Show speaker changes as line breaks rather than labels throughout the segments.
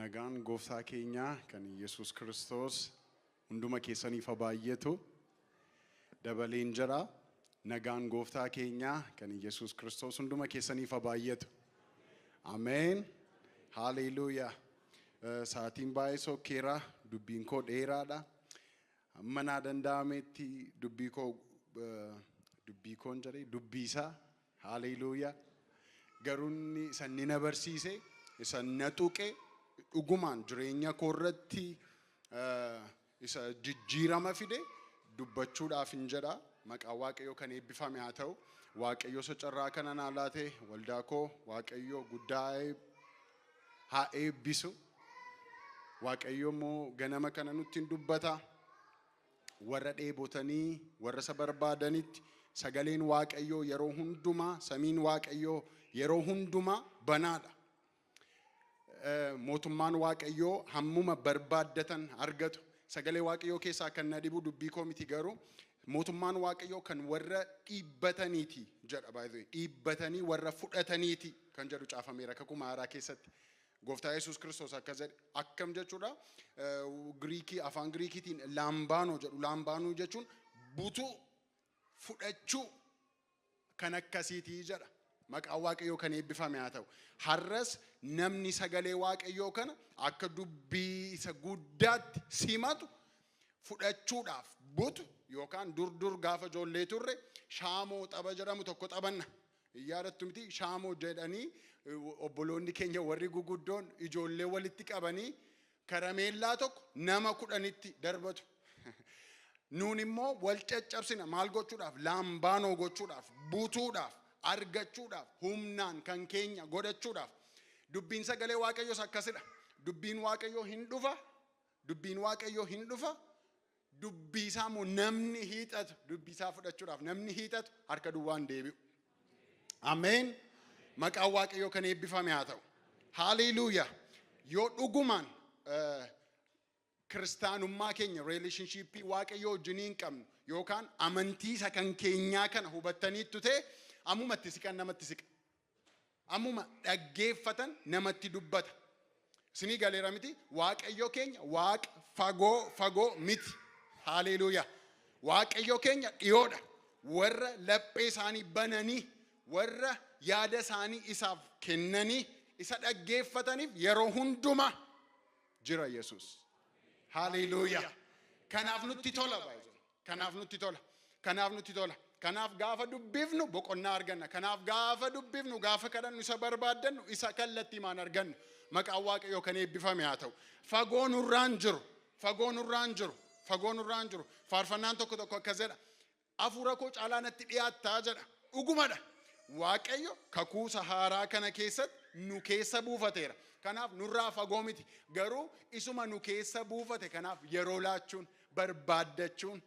Nagaan gooftaa keenyaa kan Yesuus Kiristoos hunduma keessaniif haa baay'atu. Dabaleen jira. Nagaan gooftaa keenyaa kan Yesuus Kiristoos hunduma keessaniif haa baay'atu. Ameen. Haaleluuyaa. Sa'aatiin baay'ee sokkeera. Dubbiin koo dheeraadha. Hamma naa danda'ametti dubbii koo dubbii koon jedhee dubbii isaa. Haaleluuyaa. Garuu inni isa inni na barsiise, isa na tuqe, dhugumaan jireenya koo irratti isa jijjiirama fide dubbachuudhaaf hin jedha. Maqaan Waaqayyoo kan eebbifame haa ta'u. Waaqayyo isa carraa kana naa laate waldaa koo Waaqayyo guddaa haa eebbisu. Waaqayyo immoo ganama kana nutti hin dubbata. Warra dheebotanii, warra isa barbaadanitti sagaleen Waaqayyoo yeroo hundumaa, samiin Waaqayyoo yeroo hundumaa banaadha. Mootummaan Waaqayyoo hammuma barbaaddatan argatu. Sagalee Waaqayyoo keessaa kan na dhibu, dubbii koo miti garuu, mootummaan Waaqayyoo kan warra dhiibbataniiti jedha, by the way. Dhiibbatanii warra fudhataniiti kan jedhu caafameera kakuu haaraa keessatti. Gooftaa Yesuus Kiristoos akkas jedhe. Akkam jechuudha? Giriikii, afaan Giriikiitiin laambaanoo jedhu. Laambaanoo jechuun butuu, fudhachuu kan akkasiitii jedha. Maqaan Waaqayyoo kan eebbifame haa ta'u. Har'as namni sagalee Waaqayyoo kana akka dubbii isa guddaatti simatu, fudhachuudhaaf butu, yookaan dur dur gaafa ijoollee turre shaamoo tapha jedhamu tokko taphanna. Hin yaadattu miti? Shaamoo jedhanii obboloonni keenya warri guguddoon ijoollee walitti qabanii karameellaa tokko nama 10tti darbatu. Nuun immoo wal caccabsina. Maal gochuudhaaf? Laambaanoo gochuudhaaf, butuudhaaf, argachuudhaaf, humnaan kan keenya godhachuudhaaf. Dubbiin sagalee Waaqayyoos akkasidha. Dubbiin Waaqayyoo hin dhufa. Dubbiin Waaqayyoo hin dhufa. Dubbii isaa immoo namni hiixatu, dubbii isaa fudhachuudhaaf namni hiixatu harka duwwaan deebi'u. Ameen. Maqaan Waaqayyoo kan eebbifame haa ta'u. Haaleluuyaa. Yoo dhugumaan kiristaanummaa keenya, relationship Waaqayyoo wajjin hin qabnu yookaan amantii isa kan keenyaa kana hubattaniittu ta'e, ammuma itti siqan namatti siqa. Ammuma dhaggeeffatan namatti dubbata. Isinii galeera miti? Waaqayyo keenya Waaqa fagoo fagoo miti. Haaleluuyaa. Waaqayyo keenya dhiyoodha. Warra laphee isaanii bananii, warra yaada isaanii isaaf kennanii isa dhaggeeffataniif yeroo hundumaa jira Yesuus. Haaleluuyaa. Kanaaf nutti tola, baay'ee. Kanaaf nutti tola. Kanaaf nutti tola. Kanaaf gaafa dubbifnu boqonnaa arganna. Kanaaf gaafa dubbifnu, gaafa kadhannu, isa barbaaddannu, isa kallattii maan argannu. Maqaan Waaqayyoo kan eebbifame haa ta'u. Fagoo nurraan jiru. Fagoo nurraan jiru. Fagoo nurraan jiru. Faarfannaan tokko tokko akkas jedha. "Hafuura koo caalaa natti dhiyaattaa" jedha. Dhugumadha. Waaqayyo kakuu haaraa kana keessatti nu keessa buufateera. Kanaaf nurraa fagoo miti. Garuu isuma nu keessa buufate kanaaf yeroo laachuun, barbaaddachuun,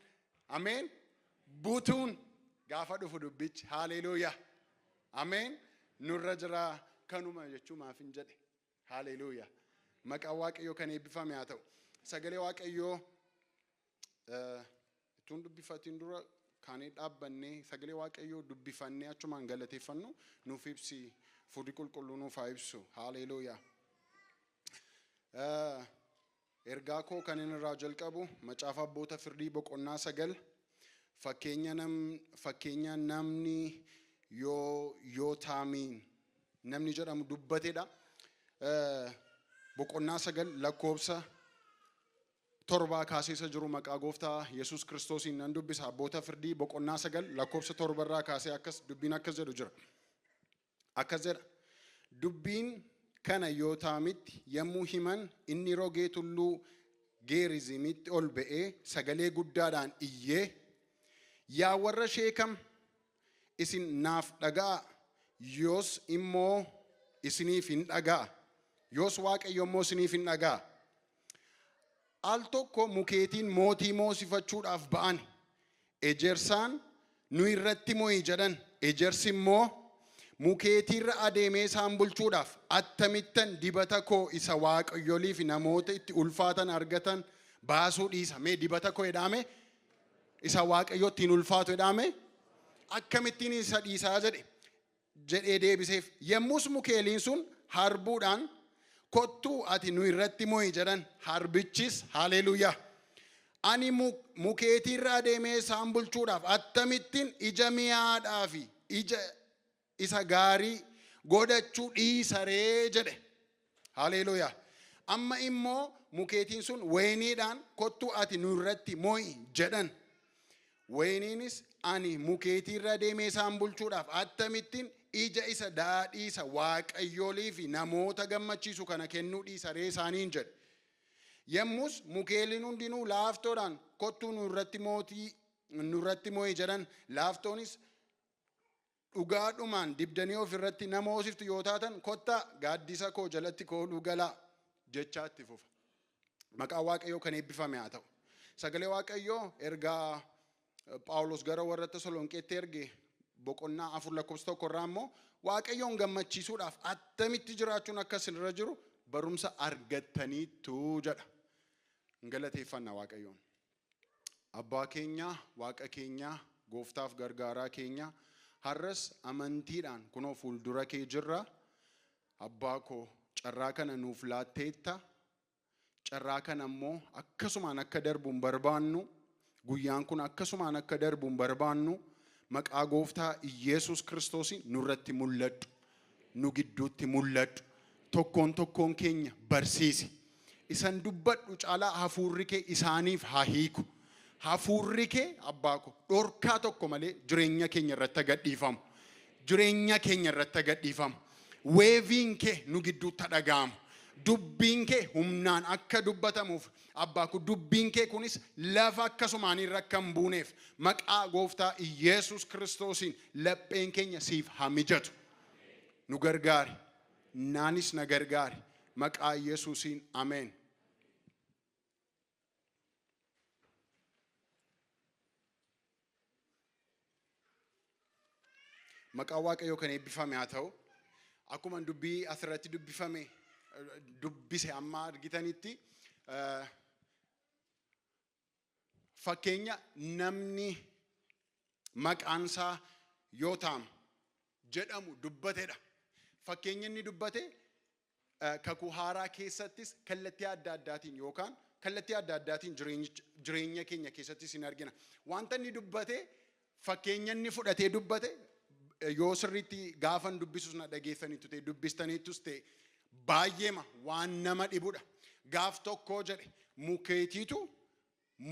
ameen, butuun gaafa dhufu dubbichi, haaleluuyaa, ameen, nurra jira. Kanuma jechuu maaf hin jedhe. Haaleluuyaa. Maqaan Waaqayyoo kan eebbifame haa ta'u. Sagalee Waaqayyoo ituun dubbifatiin dura kaanee dhaabbannee sagalee Waaqayyoo dubbifannee achumaan galateeffannu. Nuuf ibsi, Hafuurri Qulqulluu nuuf haa ibsu. Haaleluuyaa. Ergaa koo kan inni irraa jalqabu Macaafa Abboota Firdii boqonnaa 9, fakkeenya namni yoo Yootaamiin namni jedhamu dubbatedha. Boqonnaa 9 lakkoobsa 7 kaasee isa jiru maqaa gooftaa Yesuus Kiristoosiin nan dubbisa. Abboota Firdii boqonnaa 9 lakkoobsa 7rraa kaasee akkas dubbiin akkas jedhu jira. Akkas jedha. Dubbiin kana Yootaamitti yommuu himan, inni rogee tulluu Geerizimitti ol ba'ee sagalee guddaadhaan iyyee, "Yaa warra Sheekam, isin naaf dhaga'a, yoos immoo isiniif hin dhaga'a. Yoos Waaqayyo immoo isiniif hin dhaga'a. Al tokko mukeetiin mootii moosifachuudhaaf ba'an. Ejersaan, 'Nu irratti mo'i' jedhan. Ejersi immoo mukeetiirra adeemee isaan bulchuudhaaf attamittan dibata koo isa waaqayyolii fi namoota itti ulfaatan argatan baasuu dhiisa? Mee dibata koo jedhame, isa Waaqayyo ittiin ulfaatu jedhame, akkamittiin isa dhiisaa?" jedhe jedhee deebiseef. Yommus mukeeliin sun harbuudhaan Kottuu ati nu irratti mo'i jedhan. Harbichis, haleluuyaa, ani mukeetii irra adeemee isaan bulchuudhaaf akkamittiin ija mi'aadhaa fi ija isa gaarii godhachuu dhiisaree jedhe. Haleluuyaa. Amma immoo mukeetiin sun wayiniidhaan, kottuu ati nu irratti mo'i jedhan. Wayiniinis, ani mukeetii irra adeemee isaan bulchuudhaaf akkamittiin ija isa daadhii isa waaqayyolii fi namoota gammachiisu kana kennuu dhiisaree isaaniin jedhe. Yommus mukeeliin hundinuu laaftoodhaan, kottuu nu irratti mootii nu irratti mo'i jedhan. Laaftoonis, dhugaadhumaan dibdanii of irratti nama hoosiftu yoo taatan, kottaa gaaddisa koo jalatti kooluu galaa jechaa itti fufa. Maqaan Waaqayyoo kan eebbifame haa ta'u. Sagalee Waaqayyoo ergaa Phaawulos gara warra Tasalonqeetti erge boqonnaa 4 lakkoofsa 1 irraa immoo Waaqayyoon gammachiisuudhaaf attamitti jiraachuun akka isinirra jiru barumsa argattaniittu jedha. Hin galateeffanna Waaqayyoon. Abbaa keenya, Waaqa keenya, gooftaaf gargaaraa keenya, har'as amantiidhaan kunoo fuuldura kee jirra. Abbaa koo, carraa kana nuuf laatteetta. Carraa kana immoo akkasumaan akka darbu hin barbaannu. Guyyaan kun akkasumaan akka darbu hin barbaannu. Maqaa Gooftaa Iyeesus Kiristoosiin nurratti mul'adhu. Nu gidduutti mul'adhu. Tokkoon tokkoon keenya barsiisi. Isan dubbadhu caalaa hafuurri kee isaaniif haa hiiku. Hafuurri kee, abbaa koo, dhorkaa tokko malee jireenya keenya irratti gadhiifamu. Jireenya keenya irratti gadhiifamu. Weeviin kee nu gidduutti dhaga'amu. Dubbiin kee humnaan akka dubbatamuuf, abbaa koo, dubbiin kee kunis lafa akkasumaan irra akka hin buuneef maqaa Gooftaa Iyeesus Kiristoosiin lapheen keenya siif haa mijatu. Nu gargaari. Naanis na gargaari. Maqaa Yesuusiin, ameen. Maqaan Waaqayyoo kan eebbifame haa ta'u. Akkuma dubbii asirratti dubbifame dubbise amma argitanitti, fakkeenya namni maqaansaa Yootaam jedhamu dubbatedha. Fakkeenya inni dubbate Kakuu Haaraa keessattis kallattii adda addaatiin yookaan kallattii adda addaatiin jireenya keenya keessattis hin argina. Wanta inni dubbate, fakkeenya inni fudhatee dubbate, yoo sirriitti gaafan dubbisus na dhageessaniitu ta'e, dubbistaniittus ta'e, baay'eema waan nama dhibudha. Gaaf tokkoo jedhe, mukeetiitu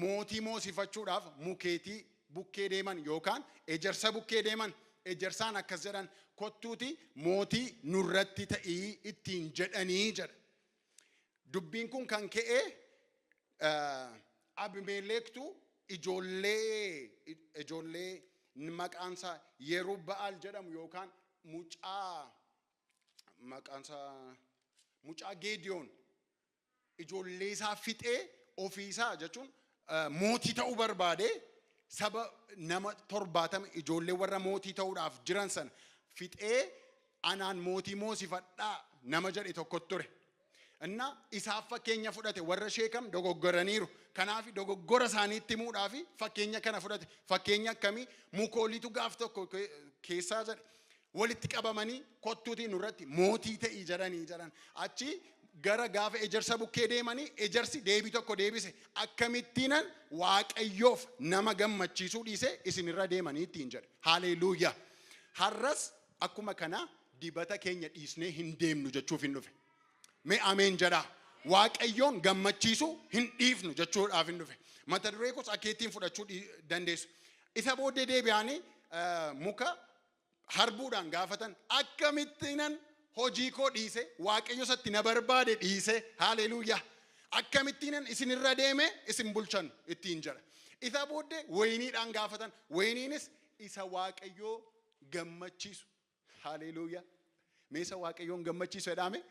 mootii moosifachuudhaaf mukeetii bukkee deeman yookaan ejersa bukkee deeman. Ejersaan akkas jedhan, kottuuti mootii nurratti ta'ii ittiin jedhanii jedha. Dubbiin kun kan ka'e Abimeeleektu ijoollee maqaansaa Yeruba'aal jedhamu yookaan mucaa maqaansaa mucaa Geediyoon ijoollee isaa fixee ofiisaa jechuun mootii ta'uu barbaade. Saba nama 70 ijoollee warra mootii ta'uudhaaf jiran sana fixee anaan mootii moosifadhaa nama jedhe tokko ture. Inna isaaf fakkeenya fudhate. Warra Sheekam dogoggoraniiru. Kanaaf dogoggora isaaniitti himuudhaaf fakkeenya kana fudhate. Fakkeenya akkamii? Mukooliitu gaaf tokko keessaa jedhe walitti qabamanii kottuutii nurratti mootii ta'ii jedhanii jedhan. Achi gara gaafa ejersa bukkee deemanii ejersi deebii tokko deebise, akkamittiinan Waaqayyoof nama gammachiisuu dhiisee isinirra deemanii ittiin jedhe. Haleluuyaa. Har'as akkuma kana dibata keenya dhiisnee hin deemnu jechuuf hin dhufe. Mee ameen jedhaa. Waaqayyoon gammachiisuu hin dhiifnu jechuudhaaf hin dhufe. Mata duree koos akkeettiin fudhachuu dandeessu. Isa booddee deebi'anii muka harbuudhaan gaafatan, akkamittiinan hojii koo dhiise, Waaqayyo isatti na barbaade dhiise, haleluuyaa, akkamittiinan isinirra deeme isin bulchan ittiin jedha. Isa booddee wayiniidhaan gaafatan. Wayiniinis isa Waaqayyoo gammachiisu, haleluuyaa, mee isa Waaqayyoon gammachiisu jedhame,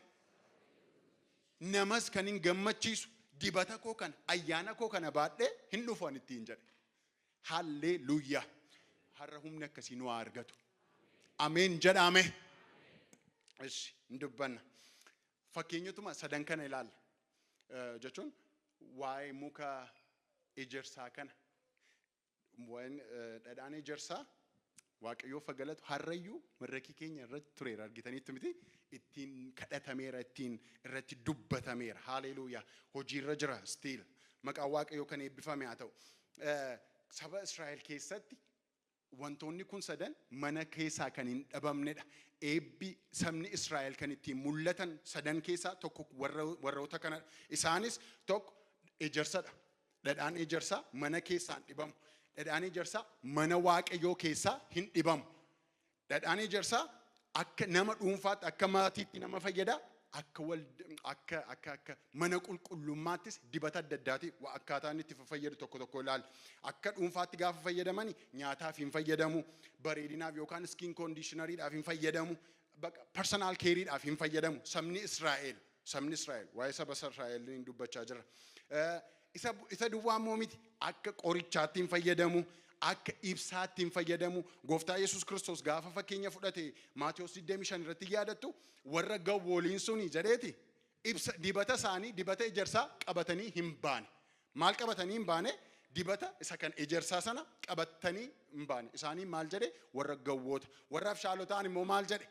namas kan hin gammachiisu dibata koo kana, ayyaana koo kana baadhee hin dhufan ittiin jedhe. Halleluuyaa. Har'a humni akkasii nu haa argatu. Ameen jedhame. Ishi hin dubbanna. Fakkeenyotuma sadan kana ilaalla. Jechuun waa'ee muka ejersaa kana. Waa'een dhadhaan ejersaa Waaqayyoof galatu, harrayyuu madaraka keenya irratti tureera, argitaniitu miti, ittiin kadhatameera, ittiin irratti dubbatameera. Haaleluuyaa! Hojiirra jira still. Maqaan Waaqayyoo kan eebbifame haa ta'u. Saba Israa'el keessatti wantoonni kun sadan mana keessaa kan hin dhabamnedha. Eebbi sabni Israa'el kan ittiin mul'atan sadan keessaa tokko warroota kanadha. Isaanis tokko ejersadha. Dhadhaan ejersaa mana keessaa hin dhibamu. Dhadhaan ejersaa mana Waaqayyoo keessaa hin dhibamu. Dhadhaan ejersaa akka nama dhuunfaatti, akka maatiitti nama fayyada. Akka wal akka akka akka mana qulqullummaattis dibata adda addaati akkaataa inni itti fayyadu tokko tokko ilaalla. Akka dhuunfaatti gaafa fayyadamani nyaataaf hin fayyadamu, bareedinaaf yookaan skin conditioneriidhaaf hin fayyadamu, personal careiidhaaf hin fayyadamu. Sabni Israa'el, waa'ee saba Israa'el dubbachaa jira. Isa duwwaa immoo miti, akka qorichaatti hin fayyadamu. Akka ibsaatti hin fayyadamu. Gooftaa Yesuus Kiristoos gaafa fakkeenya fudhate Maatiyos 25 irratti yaadattu, warra gawwooliin suni jedheeti ibsa dibata isaanii, dibata ejersaa qabatanii hin baane. Maal qabatanii hin baane? Dibata isa kan ejersaa sana qabatanii hin baane. Isaanii maal jedhe? Warra gawwoota. Warra abshaalotaan immoo maal jedhe?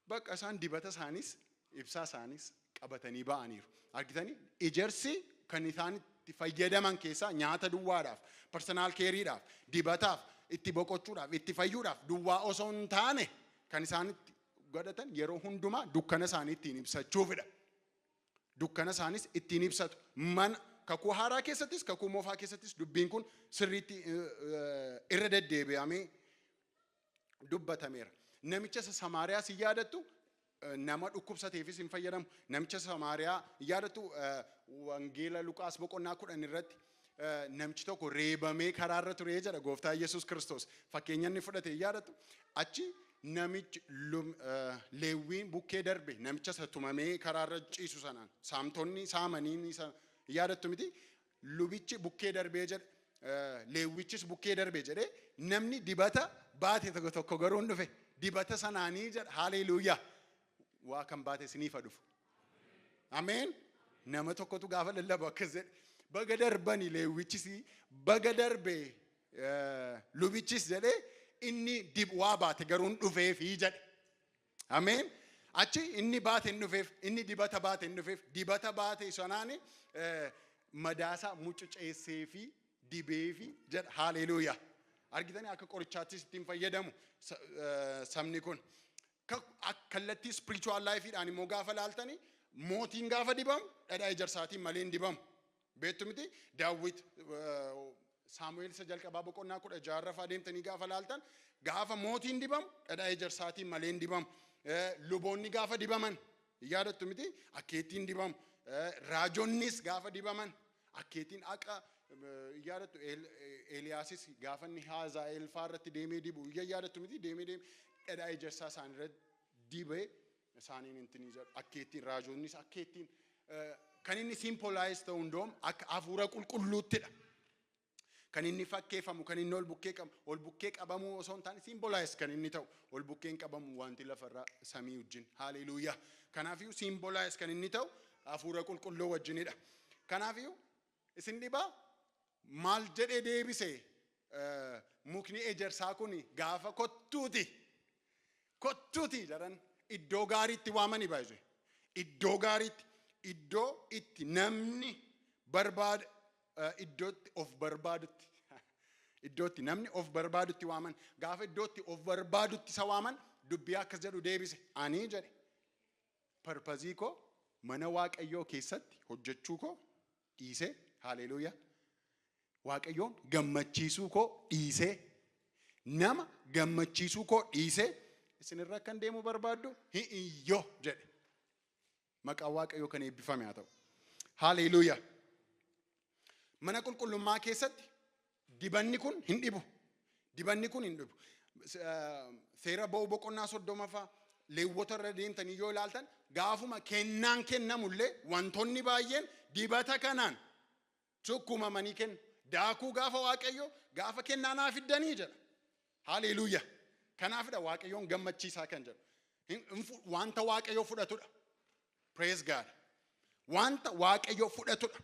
Bakka isaan dibata isaanis ibsaa isaanis qabatanii ba'aniiru. Argitanii, ejersi kan isaan itti fayyadaman keessaa nyaata duwwaadhaaf, personal careiidhaaf, dibataaf, itti boqochuudhaaf, itti fayyuudhaaf duwwaa osoo hin taane, kan isaan itti godhatan yeroo hundumaa dukkana isaanii ittiin ibsachuufidha. Dukkana isaanis ittiin ibsatu. Mana kakuu haaraa keessattis kakuu moofaa keessattis dubbiin kun sirriitti irra deddeebi'amee dubbatameera. Namicha isa Samaariyaa si yaadattu, nama dhukkubsateefis hin fayyadamu. Namicha Samaariyaa yaadattu, Wangeela Luqaas boqonnaa 10 irratti namichi tokko reebamee karaarra ture jedha Gooftaa Yesuus Kiristoos. Fakkeenya inni fudhate yaadattu. Achi namichi Leewwiin bukkee darbe namicha isa tumamee karaarra ciisu sanaan saamtonni saamanii isa yaadattu miti, lubichi bukkee darbee jedhe, Leewwichis bukkee darbe jedhe, namni dibata baate tokko tokko garuu hin dhufe dibata sanaanii jedha. Haaleluuyaa! Waa kan baate isiniif haa dhufu. Ameen. Nama tokkotu gaafa lallabu akkas jedhe: baga darbani Leewwichis, baga darbe lubichis jedhe, inni dib waa baate garuu hin dhufeefii jedhe. Ameen. Achi inni baate hin dhufeef, inni dibata baate hin dhufeef, dibata baate sanaani madaasaa mucuceessee fi dibee fi jedha. Haaleluuyaa. Argitanii, akka qorichaattis ittiin fayyadamu sabni kun. Kallattii spiritual lifeidhaan immoo gaafa laaltani, mootiin gaafa dibamu dhadhaa ejersaatiin malee hin dibamu. Beektu miti, Daawwit Saamu'eel isa jalqabaa boqonnaa 16 fa'aa deemtanii gaafa laaltan, gaafa mootiin dibamu dhadhaa ejersaatiin malee hin dibamu. Luboonni gaafa dibaman yaadattu miti, akkeettiin dibamu. Raajonnis gaafa dibaman akkeettiin akka yaadattu, Eeliyaasis gaafa inni Hazaa'eel fa'aa irratti deemee dibu yaadattu miti, deemee deemee dhadhaa ejersaa isaan irratti dibee isaaniin intinii jedhu, akkeettiin raajonnis akkeettiin kan inni symbolize ta'u hundoom akka hafuura qulqulluuttidha. Kan inni fakkeeffamu, kan inni ol bukkee qabu, ol bukkee qabamuu osoo hin taane symbolize kan inni ta'u, ol bukkeen qabamu wanti lafarraa samii wajjin. Haaleluuyaa! Kanaafiyyuu symbolize kan inni ta'u hafuura qulqulluu wajjinidha. Kanaafiyyuu isin dhibaa maal jedhee deebise mukni ejersaa kun gaafa kottuuti kottuuti jedhan, iddoo gaariitti waamanii baay'ise. Iddoo gaariitti, iddoo itti namni barbaada, iddootti of barbaadutti, iddootti namni of barbaadutti waaman. Gaafa iddootti of barbaadutti isa waaman dubbii akkas jedhu deebise: ani jedhe, purposeii koo mana Waaqayyoo keessatti hojjechuu koo dhiisee, haaleluuyaa, Waaqayyoon gammachiisuu koo dhiisee, nama gammachiisuu koo dhiisee, isinirra akkan deemu barbaaddu hin iyyoo jedhe. Maqaan Waaqayyoo kan eebbifame haa ta'u. Haaleluuyaa! Mana qulqullummaa keessatti dibanni kun hin dhibu. Dibanni kun hin dhibu. Seera Ba'uu boqonnaa 30 faa, Leewwota irra deemtanii yoo ilaaltan, gaafuma kennaan kennamullee wantoonni baay'een dibata kanaan sukkuumamanii kennu. Daakuu gaafa Waaqayyo gaafa kennaa naa fiddanii jedha. Haaleluuyaa! Kanaafidha Waaqayyoon gammachiisaa kan jedhu. Wanta Waaqayyo fudhatudha. Praise God. Wanta Waaqayyo fudhatudha.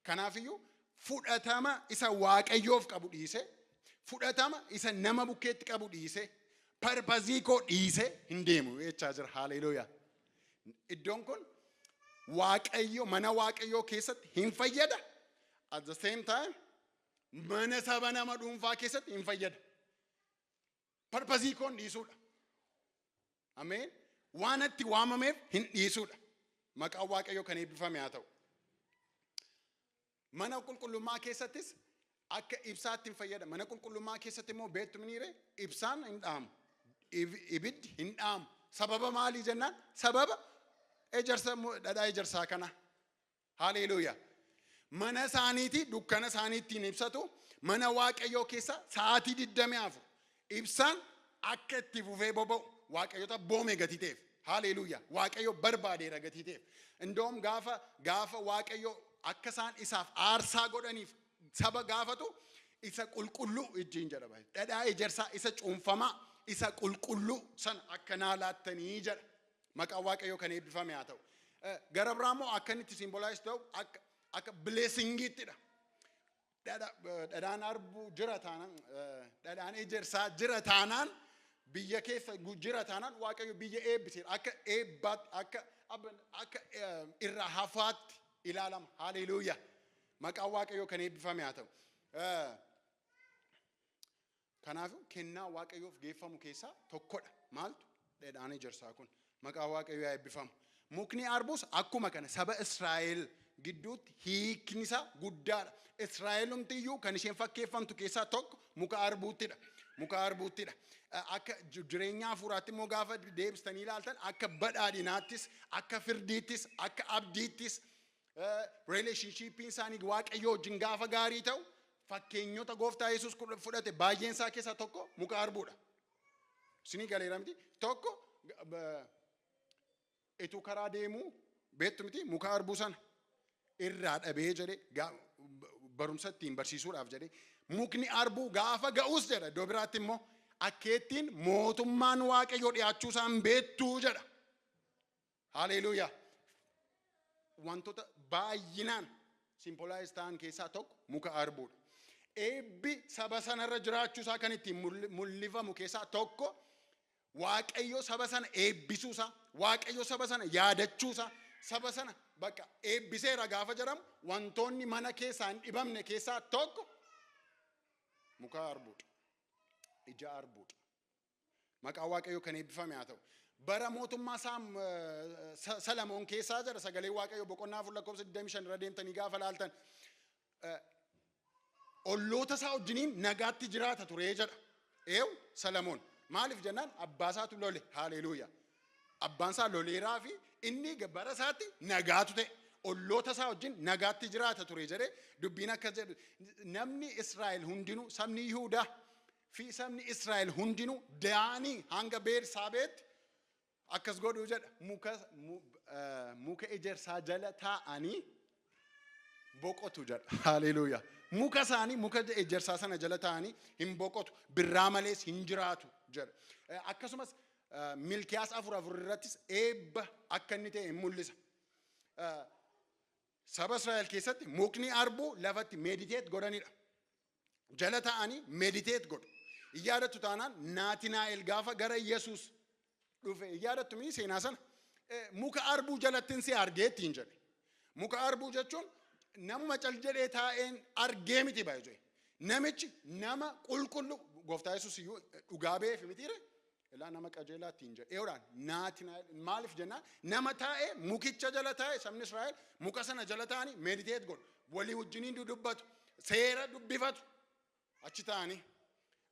Kanaafiyyuu fudhatama isa Waaqayyoof qabu dhiisee, Fudhatama isa nama bukkeetti qabu dhiisee, purpose koo dhiisee hin deemu jechaa jira. Haleluuyaa. Iddoon kun Waaqayyo mana Waaqayyoo keessatti hin fayyada. At the same time, mana saba nama dhuunfaa keessatti hin fayyada. Purpose koon dhiisuudha. Ameen. Waan itti waamameef hin dhiisuudha. Maqaan Waaqayyoo kan eebbifame haa ta'u. Mana qulqullummaa keessattis akka ibsaatti hin fayyada. Mana qulqullummaa keessatti immoo beektu miniire, ibsaan hin dhaamu. Ibiddi hin dhaamu. Sababa maalii jennaan, sababa ejersa, dhadhaa ejersaa kana. Haleluuyaa. Mana isaaniiti dukkana isaanii ittiin ibsatu. Mana Waaqayyoo keessa sa'aatii 24 ibsaan akka itti fufee boba'u Waaqayyota boome gatii ta'eef. Haleluuyaa. Waaqayyo barbaadeera gatii ta'eef. Indoom gaafa Waaqayyo akka isaan isaaf aarsaa godhaniif saba gaafatu, isa qulqulluu ijjiin jedha. Dhadhaa ejersaa isa cuunfamaa, isa qulqulluu sana akka naa laattanii jedha. Maqaan Waaqayyoo kan eebbifame haa ta'u. Gara biraa immoo akka inni itti symbolize ta'u akka blessingiittidha. Dhadhaan arbuu jira taanaan, dhadhaan ejersaa jira taanaan, biyya keessa jira taanaan, Waaqayyo biyya eebbiseera. Akka eebbaatti, akka irraa hafaatti ilaalama. Haleluuyaa. Maqaan Waaqayyoo kan eebbifame haa ta'u. Kanaafuu kennaa Waaqayyoof geeffamu keessaa tokkodha. Maaltu? Dhadhaan ejersaa kun. Maqaa Waaqayyoo haa eebbifamu. Mukni arbuus akkuma kana saba Israa'el gidduutti hiikni isaa guddaadha. Israa'elumtiyyuu kan isheen fakkeeffamtu keessaa tokko muka arbuuttidha. Muka arbuuttidha. Akka jireenya hafuuraatti immoo gaafa deebistanii ilaaltan, akka badhaadhinaattis, akka firdiittis, akka abdiittis, relationshipiin isaanii Waaqayyoo wajjin gaafa gaarii ta'u, fakkeenyota gooftaa Yesuus fudhate baay'een isaa keessaa tokko muka arbuudha. Isinii galeera miti? Tokko ituu karaa deemuu, beektu miti, muka arbuu sana irraa dhabee jedhe, barumsa ittiin barsiisuudhaaf jedhe. Mukni arbuu gaafa ga'us jedha, iddoo biraatti immoo akkeettiin mootummaan Waaqayyoo dhiyaachuu isaan beektuu jedha. Haleluuyaa. Wantoota baay'inaan symbolize ta'an keessaa tokko muka arbuudha. Eebbi saba sanarra jiraachuu isaa kan ittiin mul'ifamu keessaa tokko Waaqayyo saba sana eebbisuusaa, Waaqayyo saba sana yaadachuusaa, saba sana bakka eebbiseera gaafa jedhamu, wantoonni mana keessaa hin dhibamne keessaa tokko muka arbuudha. Ija arbuudha. Maqaan Waaqayyoo kan eebbifame haa ta'u. Bara mootummaa Salamoon keessaa jira sagalee Waaqayyoo boqonnaa 4 lakkoofsa 25 irra deemtanii gaafa laaltan, olloota isaa wajjiniin nagaatti jiraata ture jedha. Eew Salamoon. Maaliif jennaan, abbaa isaatu lole. Haleluuyaa. Abbaan isaa loleeraa fi inni bara isaatti nagaatu ta'e. Olloota isaa wajjin nagaatti jiraata ture jedhee dubbiin akka jedhu, namni Israa'el hundinuu, sabni Yihuudaa fi sabni Israa'el hundinuu Daanii hanga Beersaabeetti akkas godhuu jedha, muka ejersaa jala taa'anii boqotu jedha. Haleluuyaa. Muka isaanii, muka ejersaa sana jala taa'anii hin boqotu. Birraa malees hin jiraatu jedha. Akkasumas Milkiyaas 4:4 irrattis eebba akka inni ta'e hin mul'isa. Saba Israa'el keessatti mukni arbuu lafatti meditate godhanidha. Jala taa'anii meditate godhu. Hin yaadattu taanaan, Naatinaa'el gaafa gara Yesuus dhufe, hin yaadattu mii seenaa sana? Muka arbuu jalattin si argee ittiin jedhe. Muka arbuu jechuun namuma cal jedhee taa'een argee miti baay'ee. Namichi nama qulqulluu gooftaa Yesuus iyyuu dhugaa ba'eef mitiire? Ilaa, nama qajeelaa ittiin jedhe. Eeyoodhaan Naatinaa'el maaliif jennaan, nama taa'ee mukicha jala taa'e. Sabni Israa'el muka sana jala taa'anii meditate godhu. Walii wajjiniin dudubbatu. Seera dubbifatu. Achi taa'anii.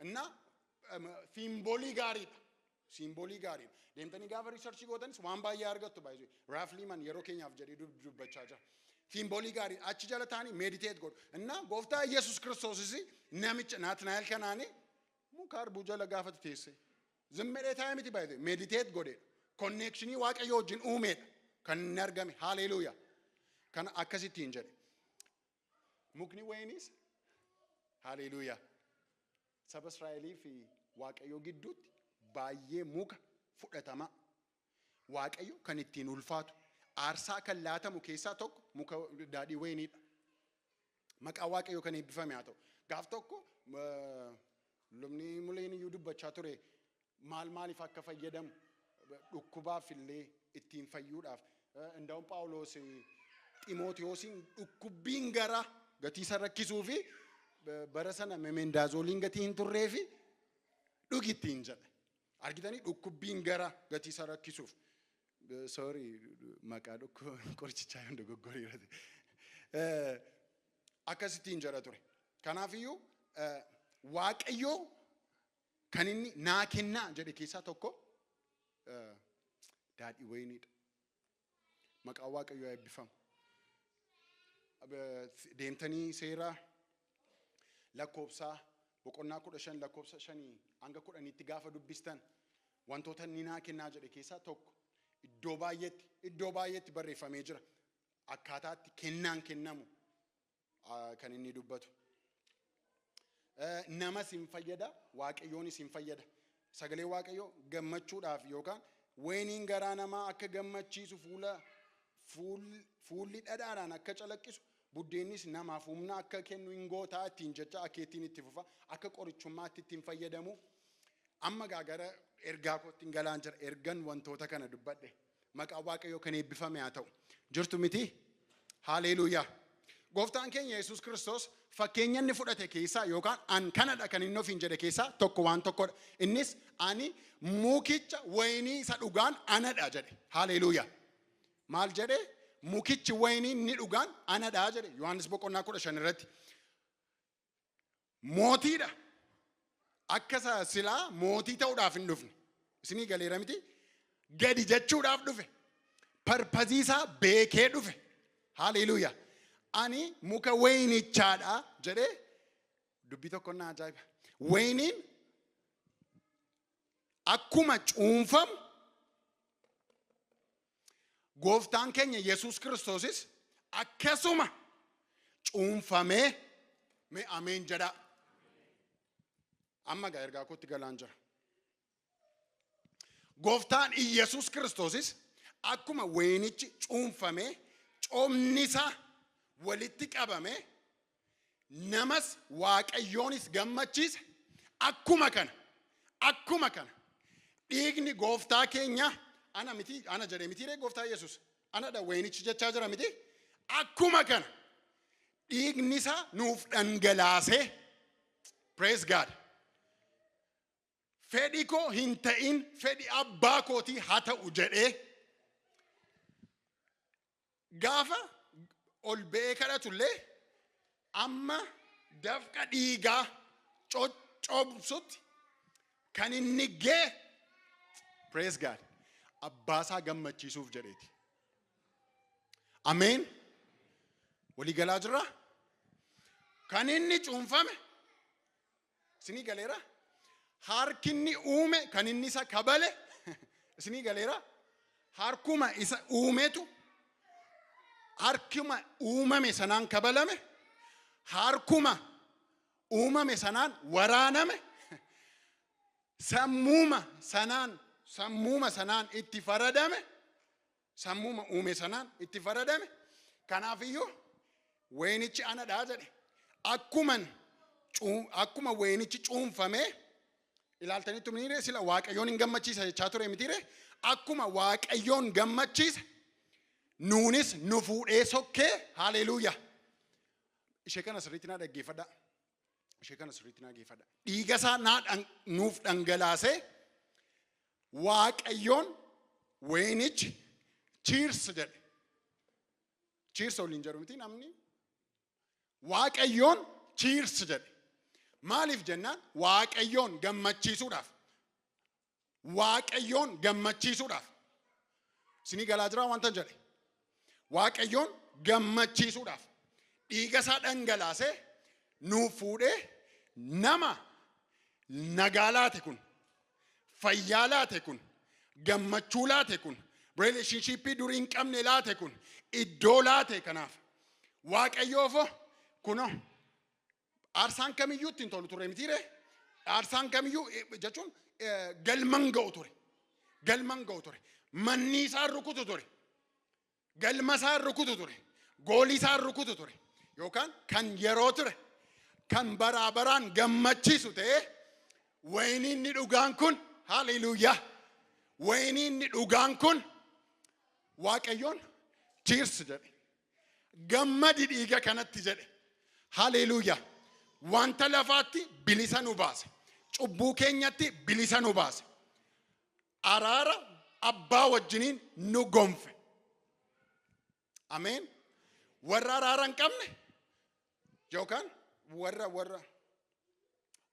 Innaa symbolii gaariidha. Symbolii gaariidha. Deemtanii gaafa researchii gootanis waan baay'ee argattu baay'ee. Ralph Lehman yeroo keenyaaf jedhee dubbachaa jira. Symbolii gaarii, achi jala taa'anii meditate godhu. Innaa gooftaa Yesuus Kiristoosis namicha Naatinaa'el kanaanii muka arbuu jala gaafatu teesse. Zimmedhee taa'ee miti baay'ee, meditate godheedha. Connectionii Waaqayyoo wajjin uumeedha. Kan inni argame. Haleluuyaa. Kana akkasittiin jedhe. Mukni wayiniis, haleluuyaa, saba Israa'elii fi Waaqayyoo gidduutti baay'ee muka fudhatama. Waaqayyo kan ittiin ulfaatu, aarsaa kan laatamu keessaa tokko muka daadhii wayiniidha. Maqaa Waaqayyoo kan eebbifame haa ta'u. Gaaf tokko Lubni muleen iyyuu dubbachaa ture maal maaliif akka fayyadamu, dhukkubaaf illee ittiin fayyuudhaaf. Indaa'uun Phaawulos Ximootiyoosiin dhukkubbiin gara gatii isa rakkisuu fi bara sana mebendazoliin gatii hin turree fi dhugi ittiin jedhe. Argitanii, dhukkubbiin gara gatii isa rakkisuuf. Sorry, maqaa qorichaa yoo dogoggoreera. Akkasittiin jedha ture. Kanaafiyyuu Waaqayyoo kan inni naa kennaa jedhe keessaa tokko daadhii wayiniidha. Maqaan Waaqayyoo eebbifamu. Deemtanii Seera Lakkoobsaa boqonnaa 15 lakkoobsa 5 hanga 10tti gaafa dubbistan, wantoota inni naa kennaa jedhe keessaa tokko iddoo baay'eetti barreeffamee jira. Akkaataatti kennaan kennamu kan inni dubbatu. Namas hin fayyada, Waaqayyoonis hin fayyada. Sagalee Waaqayyoo gammachuudhaaf yookaan wayiniin garaa namaa akka gammachiisu, fuula fuulli dhadhaadhaan akka calaqqisu, buddeennis namaaf humna akka kennu hin gootaa ittiin jecha akkeettiin itti fufa, akka qorichummaatti ittiin fayyadamu. Amma gaa gara ergaa kootti hin galaan jira. Ergan wantoota kana dubbadhe, maqaan Waaqayyoo kan eebbifame haa ta'u. Jirtu miti? Haaleluuyaa! Gooftaan keenya Yesuus Kiristoos fakkeenya inni fudhate keessaa yookaan an kanadha kan inni ofiin jedhe keessaa tokko waan tokkodha. Innis "Ani mukicha wayinii isa dhugaan anadha" jedhe. Haaleluuyaa! Maal jedhe? "Mukichi wayinii inni dhugaan anadha" jedhe Yohaannis boqonnaa 15 irratti. Mootiidha. Akka isa silaa mootii ta'uudhaaf hin dhufne. Isinii galeera miti? Gadi jechuudhaaf dhufe. Purpose isaa beekee dhufe. Haaleluuyaa! "Ani muka wayinichaadha" jedhee dubbii tokko na ajaa'iba. Wayiniin akkuma cuunfamu, gooftaan keenya Yesuus Kiristoosis akkasuma cuunfamee. Mee ameen jedhaa. Amma gaa ergaa kootti galaan jira. Gooftaan Iyyasuus Kiristoosis akkuma wayinichi cuunfamee coomni isaa walitti qabamee namas Waaqayyoonis gammachiise, akkuma kana dhiigni gooftaa keenya, ana miti, ana jedhe mitiiree, gooftaa Yesuus anadha wayinichi jechaa jira miti, akkuma kana dhiigni isaa nuuf dhangalaasee, praise God, "Fedhi koo hin ta'in, fedhi abbaa kootii haa ta'u" jedhee gaafa ol ba'ee kadhatullee, amma dafqa dhiigaa coccobsutti kan inni gee, praise God, abbaasaa gammachiisuuf jedheeti. Ameen. Walii galaa jirra? Kan inni cuunfame isinii galeera? Harkinni uume kan inni isa kabale isinii galeera? Harkuma isa uumetu harkuma uumame sanaan kabalame, harkuma uumame sanaan waraaname, sammuuma sanaan itti faradame, sammuuma uume sanaan itti faradame. Kanaafiyyuu "Wayinichi anadhaa" jedhe. Akkuma wayinichi cuunfamee, ilaaltanitti mitiiree, sila Waaqayyoon hin gammachiisa jechaa ture mitiiree, akkuma Waaqayyoon gammachiise nuunis nu fuudhee sokkee. Haaleluuyaa! Ishee kana sirriitti naa dhaggeeffadhaa. Ishee kana sirriitti naa dhaggeeffadhaa. Dhiiga isaa nuuf dhangalaasee Waaqayyoon wayinichi cheers jedhe. Cheers waliin jedhu miti namni? Waaqayyoon cheers jedhe. Maaliif jennaan, Waaqayyoon gammachiisuudhaaf. Waaqayyoon gammachiisuudhaaf. Isinii galaa jiraa wanta jedhe? Waaqayyoon gammachiisuudhaaf. Dhiiga isaa dhangalaasee nuuf fuudhee nama nagaa laate kun, fayyaa laate kun, gammachuu laate kun, relationship durii hin qabne laate kun, iddoo laate. Kanaaf Waaqayyoofo kunoo aarsaan kamiyyuu ittiin tolu ture mitiire? Aarsaan kamiyyuu jechuun galman ga'u ture. Galman ga'u ture. Manni isaa rukutu ture. Galma isaa rukutu ture. Goolii isaa rukutu ture. Yookaan kan yeroo ture. Kan baraa baraan gammachiisu ta'ee Wayiniin dhugaan kun, haleluuyaa. Wayiniin dhugaan kun Waaqayyoon "Cheers" jedhe. "Gammadi dhiiga kanatti" jedhe. Haleluuyaa. Wanta lafaatti bilisa nu baase. Cubbuu keenyatti bilisa nu baase. Araara abbaa wajjiniin nu gonfe. Ameen. Warra araara hin qabne yookaan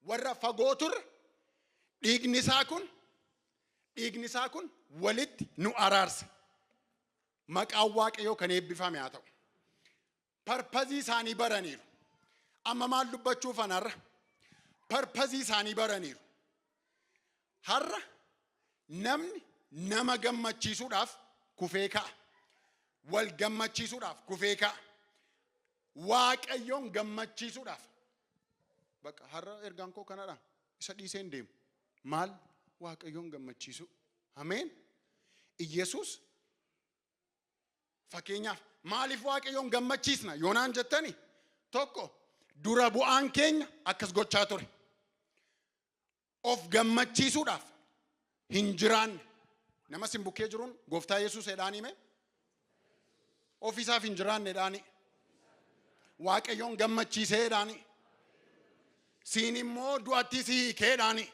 warra fagoo turre dhiigni isaa kun walitti nu araarse. Maqaan Waaqayyoo kan eebbifame haa ta'u. Purpose isaanii baraniiru. Amma maal dubbachuuf har'a? Purpose isaanii baraniiru. Har'a namni nama gammachiisuudhaaf kufee ka'a. Wal gammachiisuudhaaf kufee ka'a. Waaqayyoon gammachiisuudhaaf. Bakka har'a ergaan koo kanadha. Isa dhiisee hin deemu. Maal? Waaqayyoon gammachiisu. Ameen. Iyesuus fakkeenyaaf, maaliif Waaqayyoon gammachiisna yoonaan jettani, tokko, dura bu'aan keenya akkas gochaa ture. Of gammachiisuudhaaf hin jiraanne. Nama sin bukkee jiruun "Gooftaa Yesuus" jedhaan hime. Ofiisaaf hin jiraanne jedhaani. "Waaqayyoon gammachiisee" jedhaani. "Siin immoo du'atti si hiikee" jedhaani.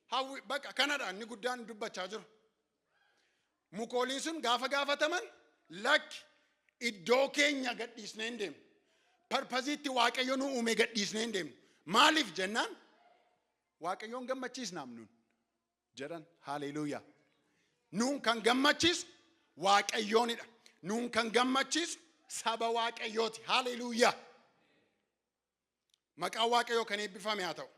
Hawwi bakka kanadha inni guddaan dubbachaa jiru. Mukooliin sun gaafa gaafataman, "Lakki, iddoo keenya gadhiisnee hin deemnu. Purpose itti Waaqayyo nu uume gadhiisnee hin deemnu. Maaliif jennaan Waaqayyoon gammachiisnaam nuun" jedhan. Haaleluuyaa. Nuun kan gammachiisu Waaqayyoonidha. Nuun kan gammachiisu saba Waaqayyooti. Haaleluuyaa. Maqaan Waaqayyoo kan eebbifame haa ta'u.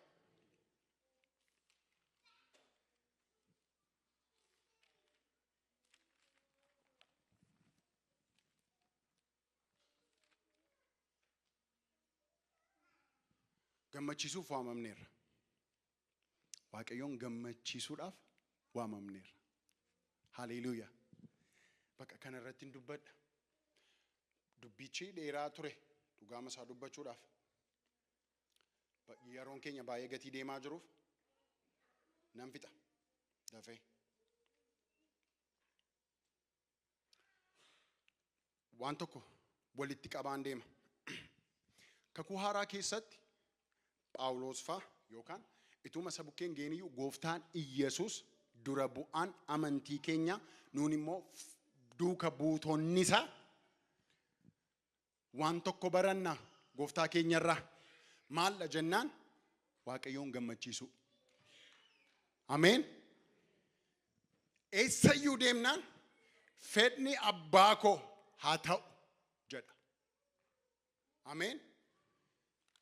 Gammachiisuuf waamamneerra. Waaqayyoon gammachiisuudhaaf waamamneerra. Haleluuyaa. Bakka kana irratti hin dubbadha. Dubbichi dheeraa ture dhugaama isaa dubbachuudhaaf. Yeroon keenya baay'ee gatii deemaa jiruuf nan fixa dafee. Waan tokko walitti qabaan deema. Kakuu Haaraa keessatti Phaawulos faa yookaan ituma isa bukkeen geeniyyuu Gooftaan Iyyasuus dura bu'aan amantii keenya, nuun immoo duuka buutonni isaa waan tokko baranna gooftaa keenyarraa. Maalla jennaan, Waaqayyoon gammachiisu. Ameen. Eessayyuu deemnaan "Fedhni abbaa koo haa ta'u" jedha. Ameen.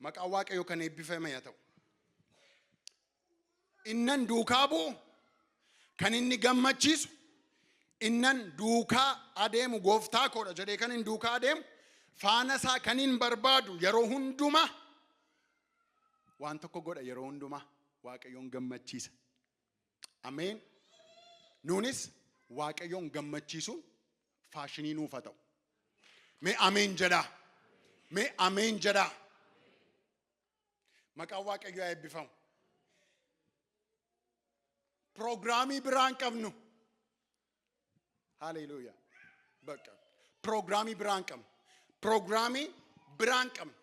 Maqaan Waaqayyoo kan eebbifame haa ta'u. Innan duukaa bu'u kan inni gammachiisu, innan duukaa adeemu gooftaa koodha jedhee kan hin duukaa adeemu, faana isaa kan hin barbaadu, yeroo hundumaa waan tokko godha, yeroo hundumaa Waaqayyoon gammachiisa. Ameen. Nuunis Waaqayyoon gammachiisuun fashion nuuf haa ta'u. Mee ameen jedhaa. Mee ameen jedhaa. Maqaan Waaqayyoo haa eebbifamu. Program biraan qabnu. Haleluuyaa. Bakka program biraan qabnu. Program biraan qabnu.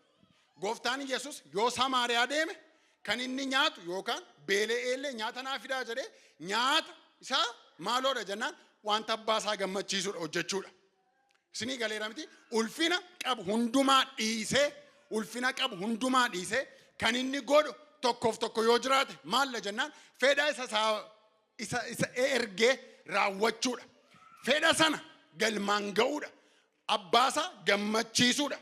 Gooftaan Yesus yoo Samaariyaa deeme kan inni nyaatu yookaan beela'eellee "Nyaata naa fidaa" jedhee, nyaata isaa maaloodha jennaan, wanta abbaa isaa gammachiisudha hojjechuudha. Isinii galeera miti? Ulfina qabu hundumaa dhiisee, ulfina qabu hundumaa dhiisee kan inni godhu tokkoof tokko yoo jiraate maalla jennaan, fedha isa ergee raawwachuudha. Fedha sana galmaan ga'uudha. Abbaasaa gammachiisuudha.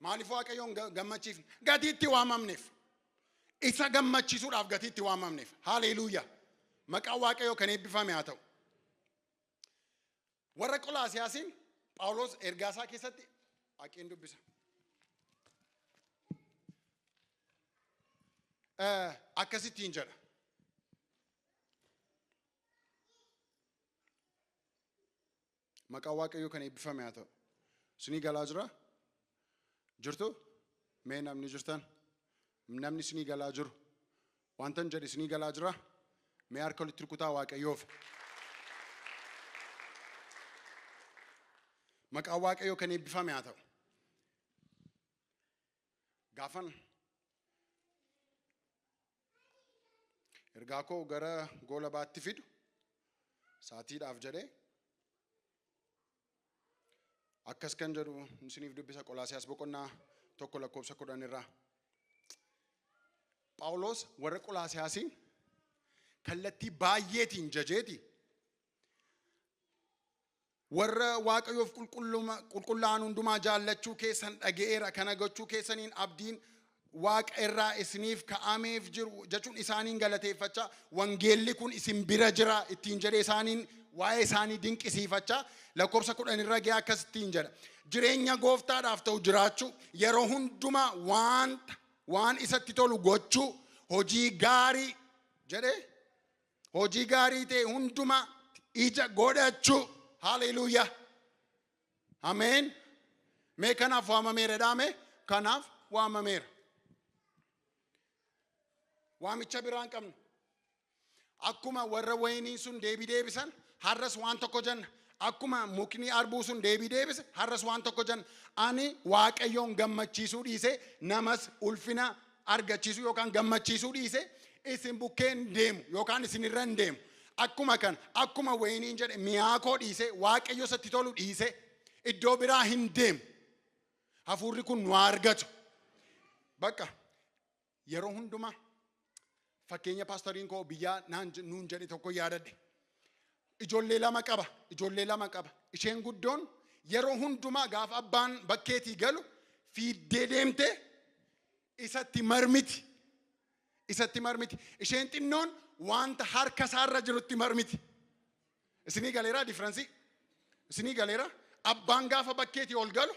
Maaliif Waaqayyoon gammachiifne? Gatii itti waamamneef. Isa gammachiisuudhaaf gatii itti waamamneef. Haleluuyaa. Maqaan Waaqayyoo kan eebbifame haa ta'u. Warra Qolaasiyaasiin Phaawulos ergaa isaa keessatti haqeen dubbisa. Akkasittiin jedha. Maqaan Waaqayyoo kan eebbifame haa ta'u. Isinii galaa jira? Jirtu? Mee namni jirtan? Namni isinii galaa jiru. Wantan jedhe isinii galaa jira. Mee harka walitti rukutaa Waaqayyoof. Maqaan Waaqayyoo kan eebbifame haa ta'u. Gaafan ergaa koo gara goolabaatti fidu saatiidhaaf jedhee akkas kan jedhu isiniif dubbisa Qolaasiyaas boqonnaa 1 lakkoofsa 10 irraa. Phaawulos warra Qolaasiyaasiin kallattii baay'eetiin jajeeti. Warra Waaqayyoof qulqullaa'an hundumaa jaallachuu keessan dhaga'eera. Kana gochuu keessaniin abdiin Waaqa irraa isiniif ka'ameef jiru jechuun isaaniin galateeffachaa, wangeelli kun isin bira jira ittiin jedhee isaaniin waa'ee isaanii dinqisiifachaa lakkoofsa 10 irra ga'ee akkas ittiin jedha. Jireenya gooftaadhaaf ta'u jiraachuu, yeroo hundumaa wanta waan isatti tolu gochuu, hojii gaarii jedhee hojii gaarii ta'e hundumaa ija godhachuu. Haleluuyaa. Ameen. Mee kanaaf waamameera jedhaa. Kanaaf waamameera. Waamicha biraa hin qabnu. Akkuma warra wayinii sun deebii deebisan, har'as waan tokko jenna. Akkuma mukni arbuu sun deebii deebise, har'as waan tokko jenna. Ani Waaqayyoon gammachiisuu dhiise, namas ulfina argachiisuu yookaan gammachiisuu dhiise, isin bukkee hin deemu yookaan isin irra hin deemu. Akkuma kana, akkuma wayiniin jedhe, mi'aa koo dhiise, Waaqayyo isatti tolu dhiise, iddoo biraa hin deemu. Hafuurri kun nu haa argatu. Bakka yeroo hundumaa fakkeenya paastoriin koo biyyaa naan nuun jedhe tokko yaadadhe. Ijoollee lama qaba. Ijoollee lama qaba. Isheen guddoon yeroo hundumaa gaafa abbaan bakkeetii galu fiiddee deemtee isatti marmiti. Isatti marmiti. Isheen xinnoon wanta harka isaarra jirutti marmiti. Isinii galeeraa difference? Isinii galeera? Abbaan gaafa bakkeetii ol galu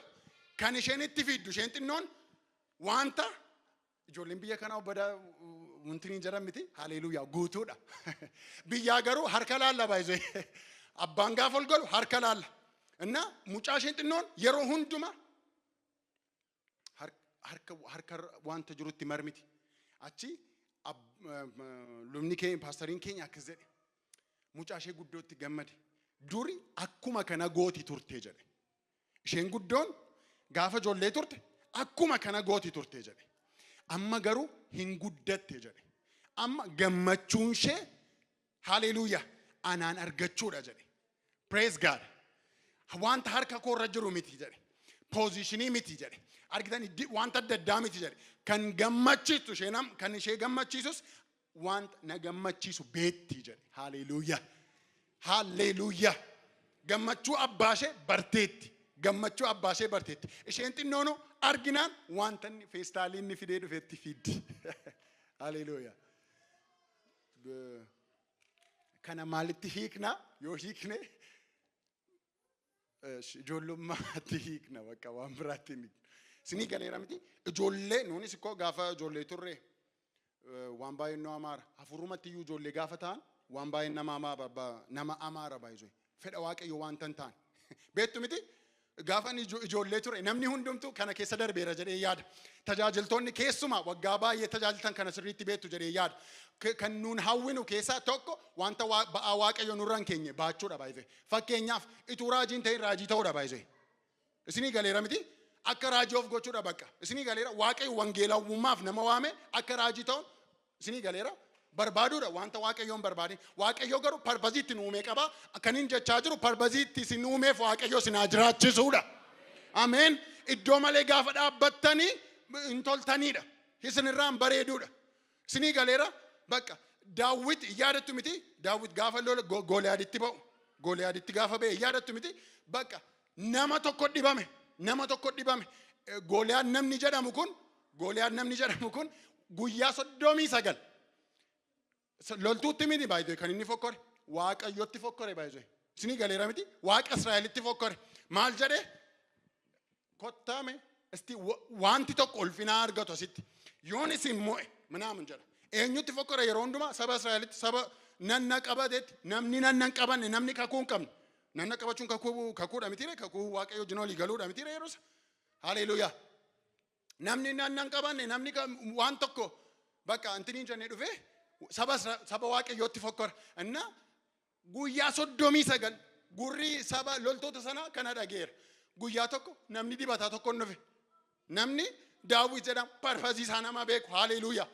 kan isheen itti fiiddu isheen xinnoon wanta ijoolleen biyya kanaa badaa wanti hin jedhan miti. Haleluuyaa, guutuudha. Biyyaa garuu harka laalla baay'isee. Abbaan gaafa ol galu harka laalla. Inna mucaa isheen xinnoon yeroo hunduma harka wanta jirutti marmiti. Achi lubni keenya, paastariin keenya akkas jedhe. Mucaa ishee guddootti gammade. Duri akkuma kana gooti turte jedhe. Isheen guddoon gaafa ijoollee turte akkuma kana gooti turte jedhe. Amma garuu hin guddatte jedhe. Amma gammachuun ishee, haleluuyaa, anaan argachuudha jedhe. Praise God. Wanta harka koorra jiru miti jedhe. Position miti jedhe. Argitan, wanta adda addaa miti jedhe. Kan gammachiistu ishee kan ishee gammachiisus wanta na gammachiisu beetti jedhe. Haleluuyaa. Haleluuyaa. Gammachuu abbaa ishee barteetti. Gammachuu abbaa ishee barteetti. Isheen xinnoonu arginaan wanta inni feestaalii inni fidee dhufetti fiddi. Haleluuyaa. Kana maalitti hiikna? Yoo hiikne ijoollummaatti hiikna, bakka waan biraatti hin hiikna. Isinii galeera miti? Ijoollee nuunis ikkoo gaafa ijoollee turre waan baay'een nu amaara. Hafuurumatti iyyuu ijoollee gaafa ta'an waan baay'een nama amaara, nama amaara baay'isuu. Fedha Waaqayyo waan tan ta'an. Beektu miti? Gaafa inni ijoollee ture namni hundumtuu kana keessa darbeera jedhee yaada. Tajaajiltoonni keessumaa waggaa baay'ee tajaajiltan kana sirriitti beektu jedhee yaada. Kan nuun hawwinu keessaa tokko wanta ba'aa Waaqayyo nurra hin keenye baachuudha baay'ee. Fakkeenyaaf, ituu raajiin ta'in raajii ta'uudha baay'ee. Isinii galeera miti? Akka raajii of gochuudha bakka. Isinii galeera? Waaqayyo wangeelawummaaf nama waame, akka raajii ta'uun isinii galeera? Barbaaduudha wanta Waaqayyoon barbaade. Waaqayyo garuu purpose itti nu uumee qaba. Kan hin jechaa jiru purpose itti isin uumeef Waaqayyo isin haa jiraachisuudha. Ameen. Iddoo malee gaafa dhaabbattanii hin toltaniidha. Isin irraan bareeduudha. Isinii galeera? Bakka Daawwit yaadattu miti? Daawwit gaafa lola Gooliyaaditti ba'u. Gooliyaaditti gaafa ba'e yaadattu miti? Bakka nama tokko dhibame. Nama tokko dhibame. Gooliyaad namni jedhamu kun, Gooliyaad namni jedhamu kun guyyaa 39 loltuutti miti baay'ee kan inni fokkore. Waaqayyotti fokkore baay'ee. Isinii galeera miti? Waaqa Israa'elitti fokkore. Maal jedhee? Kottaame isti wanti tokko ulfinaa argatu asitti. Yoon isin mo'e minaamin jedha. Eenyutti fokkore yeroo hundumaa? Saba Israa'elitti, saba nanna qabatetti, namni nanna hin qabanne, namni kakuu hin qabne. Nanna qabachuun kakuu, kakuudha mitiire? Kakuu Waaqayyo wajjin olii galuudha mitiire yeroo isa? Haleluuyaa. Namni nan qabanne, namni waan tokko bakka antiniin jennee dhufee saba Waaqayyootti fokkora. Inna guyyaa 39 gurri saba loltoota sanaa kana dhageera. Guyyaa tokko namni dibataa tokko hin dhufe. Namni Daawit jedhamu, purpose isaa nama beeku, haaleluuyaa.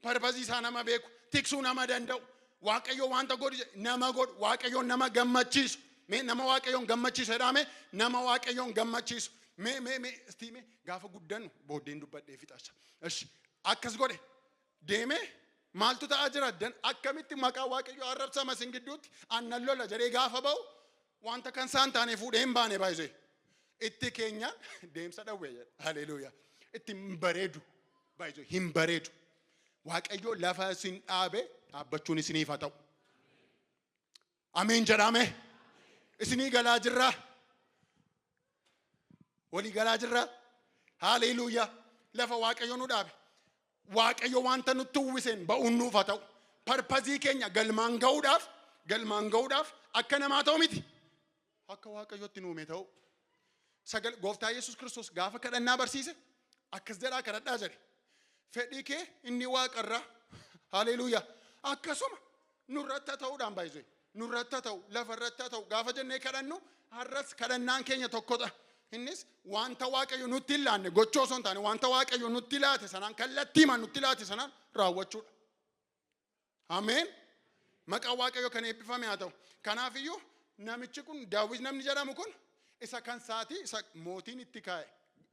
Purpose isaa nama beeku, tiksuu nama danda'u, Waaqayyo wanta godhu nama godhu, Waaqayyoon nama gammachiisu. Mee nama Waaqayyoon gammachiisu jedhame, nama Waaqayyoon gammachiisu. Mee mee mee istii mee gaafa guddannu booddeen dubbadhee fixacha. Ishi akkas godhe deemee, maaltu ta'aa jira dan, akkamitti maqaa Waaqayyoo arrabsama isin gidduutti, annan lola jedhee gaafa ba'u, wanta kan isaan taane fuudhee hin baane baay'isee. Itti keenyaan deemsa dhawwee jedha. Haleluuyaa. Itti hin bareedu. Baay'isee hin bareedu. Waaqayyo lafa isin dhaabe dhaabbachuun isiniif haa ta'u. Ameen jedhame. Isinii galaa jirraa. Walii galaa jirraa. Haleluuyaa. Lafa Waaqayyo nu dhaabe. Waaqayyo wanta nutti uwwiseen ba'uun nuuf haa ta'u. Purpose keenya galmaan ga'uudhaaf akka namaa ta'u miti. Akka Waaqayyotti nuume ta'u. Sagal Gooftaa Yesuus Kiristoos gaafa kadhannaa barsiise akkas jedhaa kadhadhaa jedhe. Fedhii kee inni waaqarraa, haleluuyaa, akkasuma nurratti haa ta'uudhaan baay'isee nurratti haa ta'u, lafarratti haa ta'u gaafa jennee kadhannu, har'as kadhannaan keenya tokkodha. Innis wanta Waaqayyo nutti hin laanne gochoo osoo hin taane, wanta Waaqayyo nutti laate sanaan, kallattiimaan nutti laate sanaan raawwachuudha. Ameen. Maqaan Waaqayyo kan eebbifame haa ta'u. Kanaafiyyuu namichi kun, Daawit namni jedhamu kun, isa kan saatii isa mootiin itti kaa'e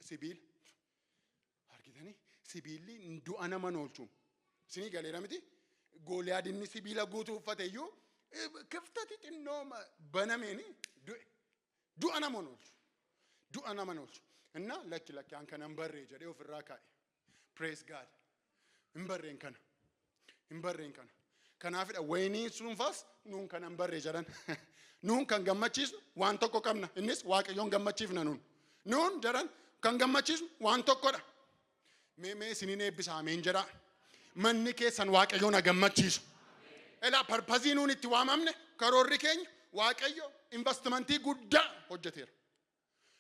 sibiila. Argitanii, sibiilli du'a nama oolchu. Isinii galeera miti? Gooliyaad inni sibiila guutuu uffate iyyuu kiftati xinnoo banameeni du'e. Du'a nama oolchu. Du'a nama oolchu. Inna lakki lakki, an kana hin barree jedhee ofirraa kaa'e. Praise God. Hin barreen kana. Hin barreen kana. Kanaafidha wayiniin sunfaas nuun kana hin barree jedhan. Nuun kan gammachiisnu waan tokko qabna. Innis Waaqayyoon gammachiifna nuun. Nuun jedhan kan gammachiisnu waan tokkodha. Mee mee isiniin eebbisa, ameen jedhaa. Manni keessan Waaqayyoon haa gammachiisu. Elaa, purpose nuun itti waamamne, karoorri keenya, Waaqayyo investment guddaa hojjeteera.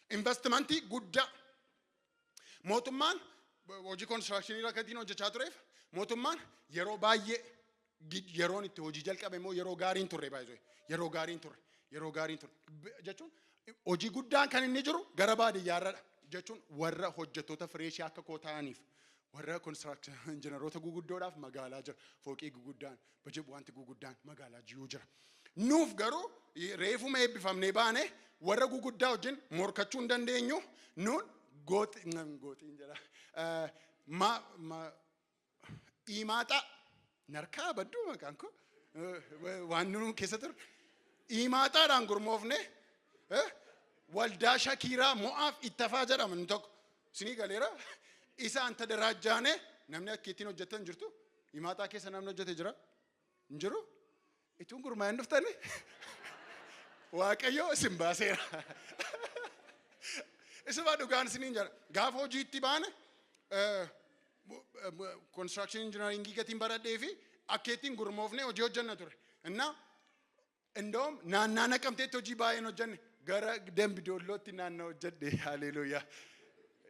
Investment guddaa. Mootummaan hojii construction rakkatiin hojjechaa tureef, mootummaan yeroo baay'ee yeroon itti hojii jalqabe immoo yeroo gaariin turre baay'ee, yeroo gaariin turre, yeroo gaariin turre jechuun hojii guddaan kan inni jiru gara baadiyyaarradha jechuun, warra hojjettoota fresh akka koo ta'aniif, warra construction injiinaroota guguddoodhaaf magaalaa jira, fooqii guguddaan, bajeb wanti guguddaan magaalaa jiru jira. Nuuf garuu reefuma eebbifamnee baane, warra guguddaa wajjin morkachuu hin dandeenyu. Nuun gooxiin jedha. Ma ma Iimaaxaa narkaa badduu maqaan kun waan nu keessa ture. Iimaaxaadhaan gurmoofne, waldaa Shakiiraa Mo'aaf Ittafaa jedhama inni tokko. Isinii galeera. Isaan tadaraajjaane namni akka ittiin hojjetan jirtu. Iimaaxaa keessa namni hojjete jira? Hin jiru? Ituun gurmaa'in dhuftani? Waaqayyo isin baaseera. Isuma dhugaan isiniin jedha. Gaafa hojiitti baane, construction engineering gatiin baradhee fi akka ittiin gurmoofne hojii hojjenna ture. Innaa indoom naannaa Naqamteetti hojii baay'een hojjenne, gara Dambi Doollootti naannoo hojjedhe, haleluuyaa.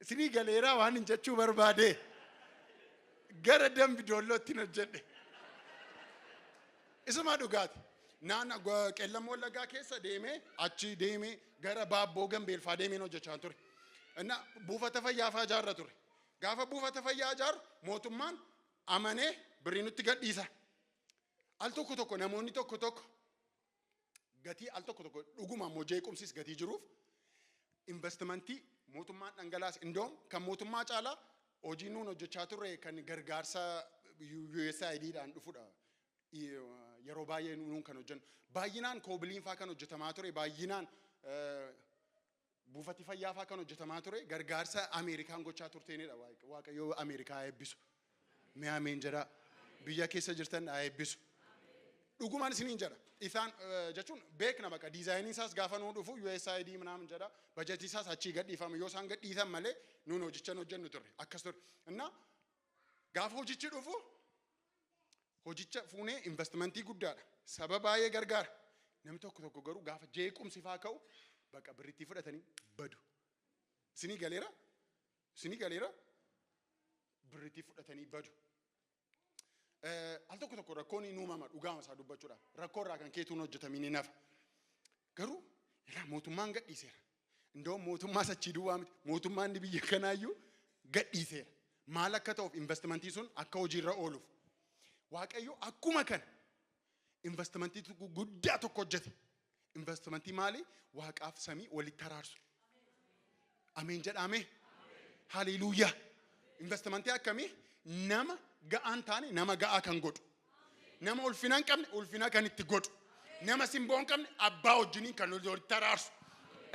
Isinii galeeraa waan hin jechuu barbaade, gara Dambi Doollootti hojjedhe. Isuma dhugaati. Naannoo Qeellam Wallaggaa keessa deemee, achi deemee, gara Baabboo Gambeelfaa deemeen hojjechaa ture. Inna buufata fayyaa fa'aa ijaarra ture. Gaafa buufata fayyaa ijaaru mootummaan amanee birrii nutti gadhiisa. Al tokko tokko namoonni tokko tokko gatii, al tokko tokko dhuguma immoo jeequmsis gatii jiruuf, investment mootummaan dhangalaase, indoom kan mootummaa caalaa hojii nuun hojjechaa turre kan gargaarsa USAID dhaan dhufudha. Yeroo baay'ee nuun kan hojjennu. Baay'inaan kobiliin faa kan hojjetamaa ture, baay'inaan buufati fayyaa faa kan hojjetamaa ture gargaarsa Ameerikaan gochaa turteenidha. Waaqayyo Ameerikaa haa eebbisu. Mee ameen jedhaa. Biyya keessa jirtan haa eebbisu. Dhugumaan isiniin jedha. Isaan jechuun beekna, baqa design isaas gaafa nuu dhufu USAID ምናምን jedha. Bajetii isaas achii gadhiifama. Yoo isaan gadhiisan malee nuun hojicha hojjennu turre. Akkas ture. Innaa gaafa hojichi dhufu, hojicha fuunee, investment guddaadha. Saba baay'ee gargaara. Namni tokko tokko garuu gaafa jeequmsi faa ka'u baqa birrittii fudhatanii badu. Isinii galeera? Isinii galeera? Birritii fudhatanii badu. Al tokko tokko rakkoon hin uumama, dhugaama isaa dubbachuudhaaf. Rakkoo irraa kan keetuun hojjetamiin hin hafa. Garuu ilaa, mootummaan gadhiiseera. Indoo mootummaa sachii duwwaa miti. Mootummaan biyya kanaayyuu gadhiiseera. Maal akka ta'uuf? Investmentii sun akka hojiirra ooluuf. Waaqayyo akkuma kana investmentii guddaa tokko hojjete. Investmentii maali? Waaqaaf samii walitti araarsu. Ameen jedhame. Haleluuyaa. Investmentii akkamii? Nama ga'aan taane nama ga'aa kan godhu. Nama ulfina hin qabne ulfina kan itti godhu. Nama simboo hin qabne abbaa wajjiniin kan walitti araarsu.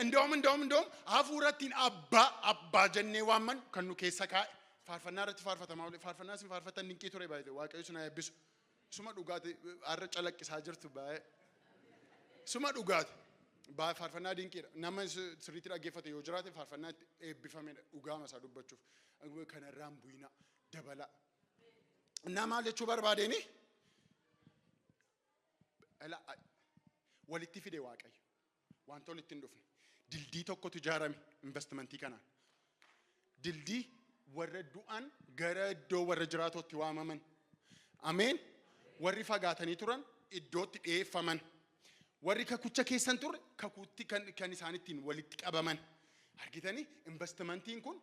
Indoom hafuurattiin abbaa abbaa jennee waamman kan nu keessa kaa'e. Faarfannaa irratti faarfatamaa oole. Faarfannaa isin faarfatan dinqii ture baay'ee. Waaqayyo isin haa eebbisu. Suma dhugaati har'a calaqqisaa jirtu baay'ee. Suma dhugaati. Faarfannaa dinqiidha. Nama sirriitti dhaggeeffate yoo jiraate, faarfannaa itti eebbifamedha dhugaama isaa dubbachuuf. Kanarraan bu'ina dabala. Innaa maal jechuu barbaadeeni? Walitti fide Waaqayyo. Wanta walitti hin dhufne. Dildii tokkotu ijaarame investmentii kanaan. Dildii warra du'an gara iddoo warra jiraatootti waamaman. Ameen. Warri fagaatanii turan iddootti dhiyeeffaman. Warri kakucha keessan turre kakuutti kan isaan ittiin walitti qabaman. Argitanii, investmentiin kun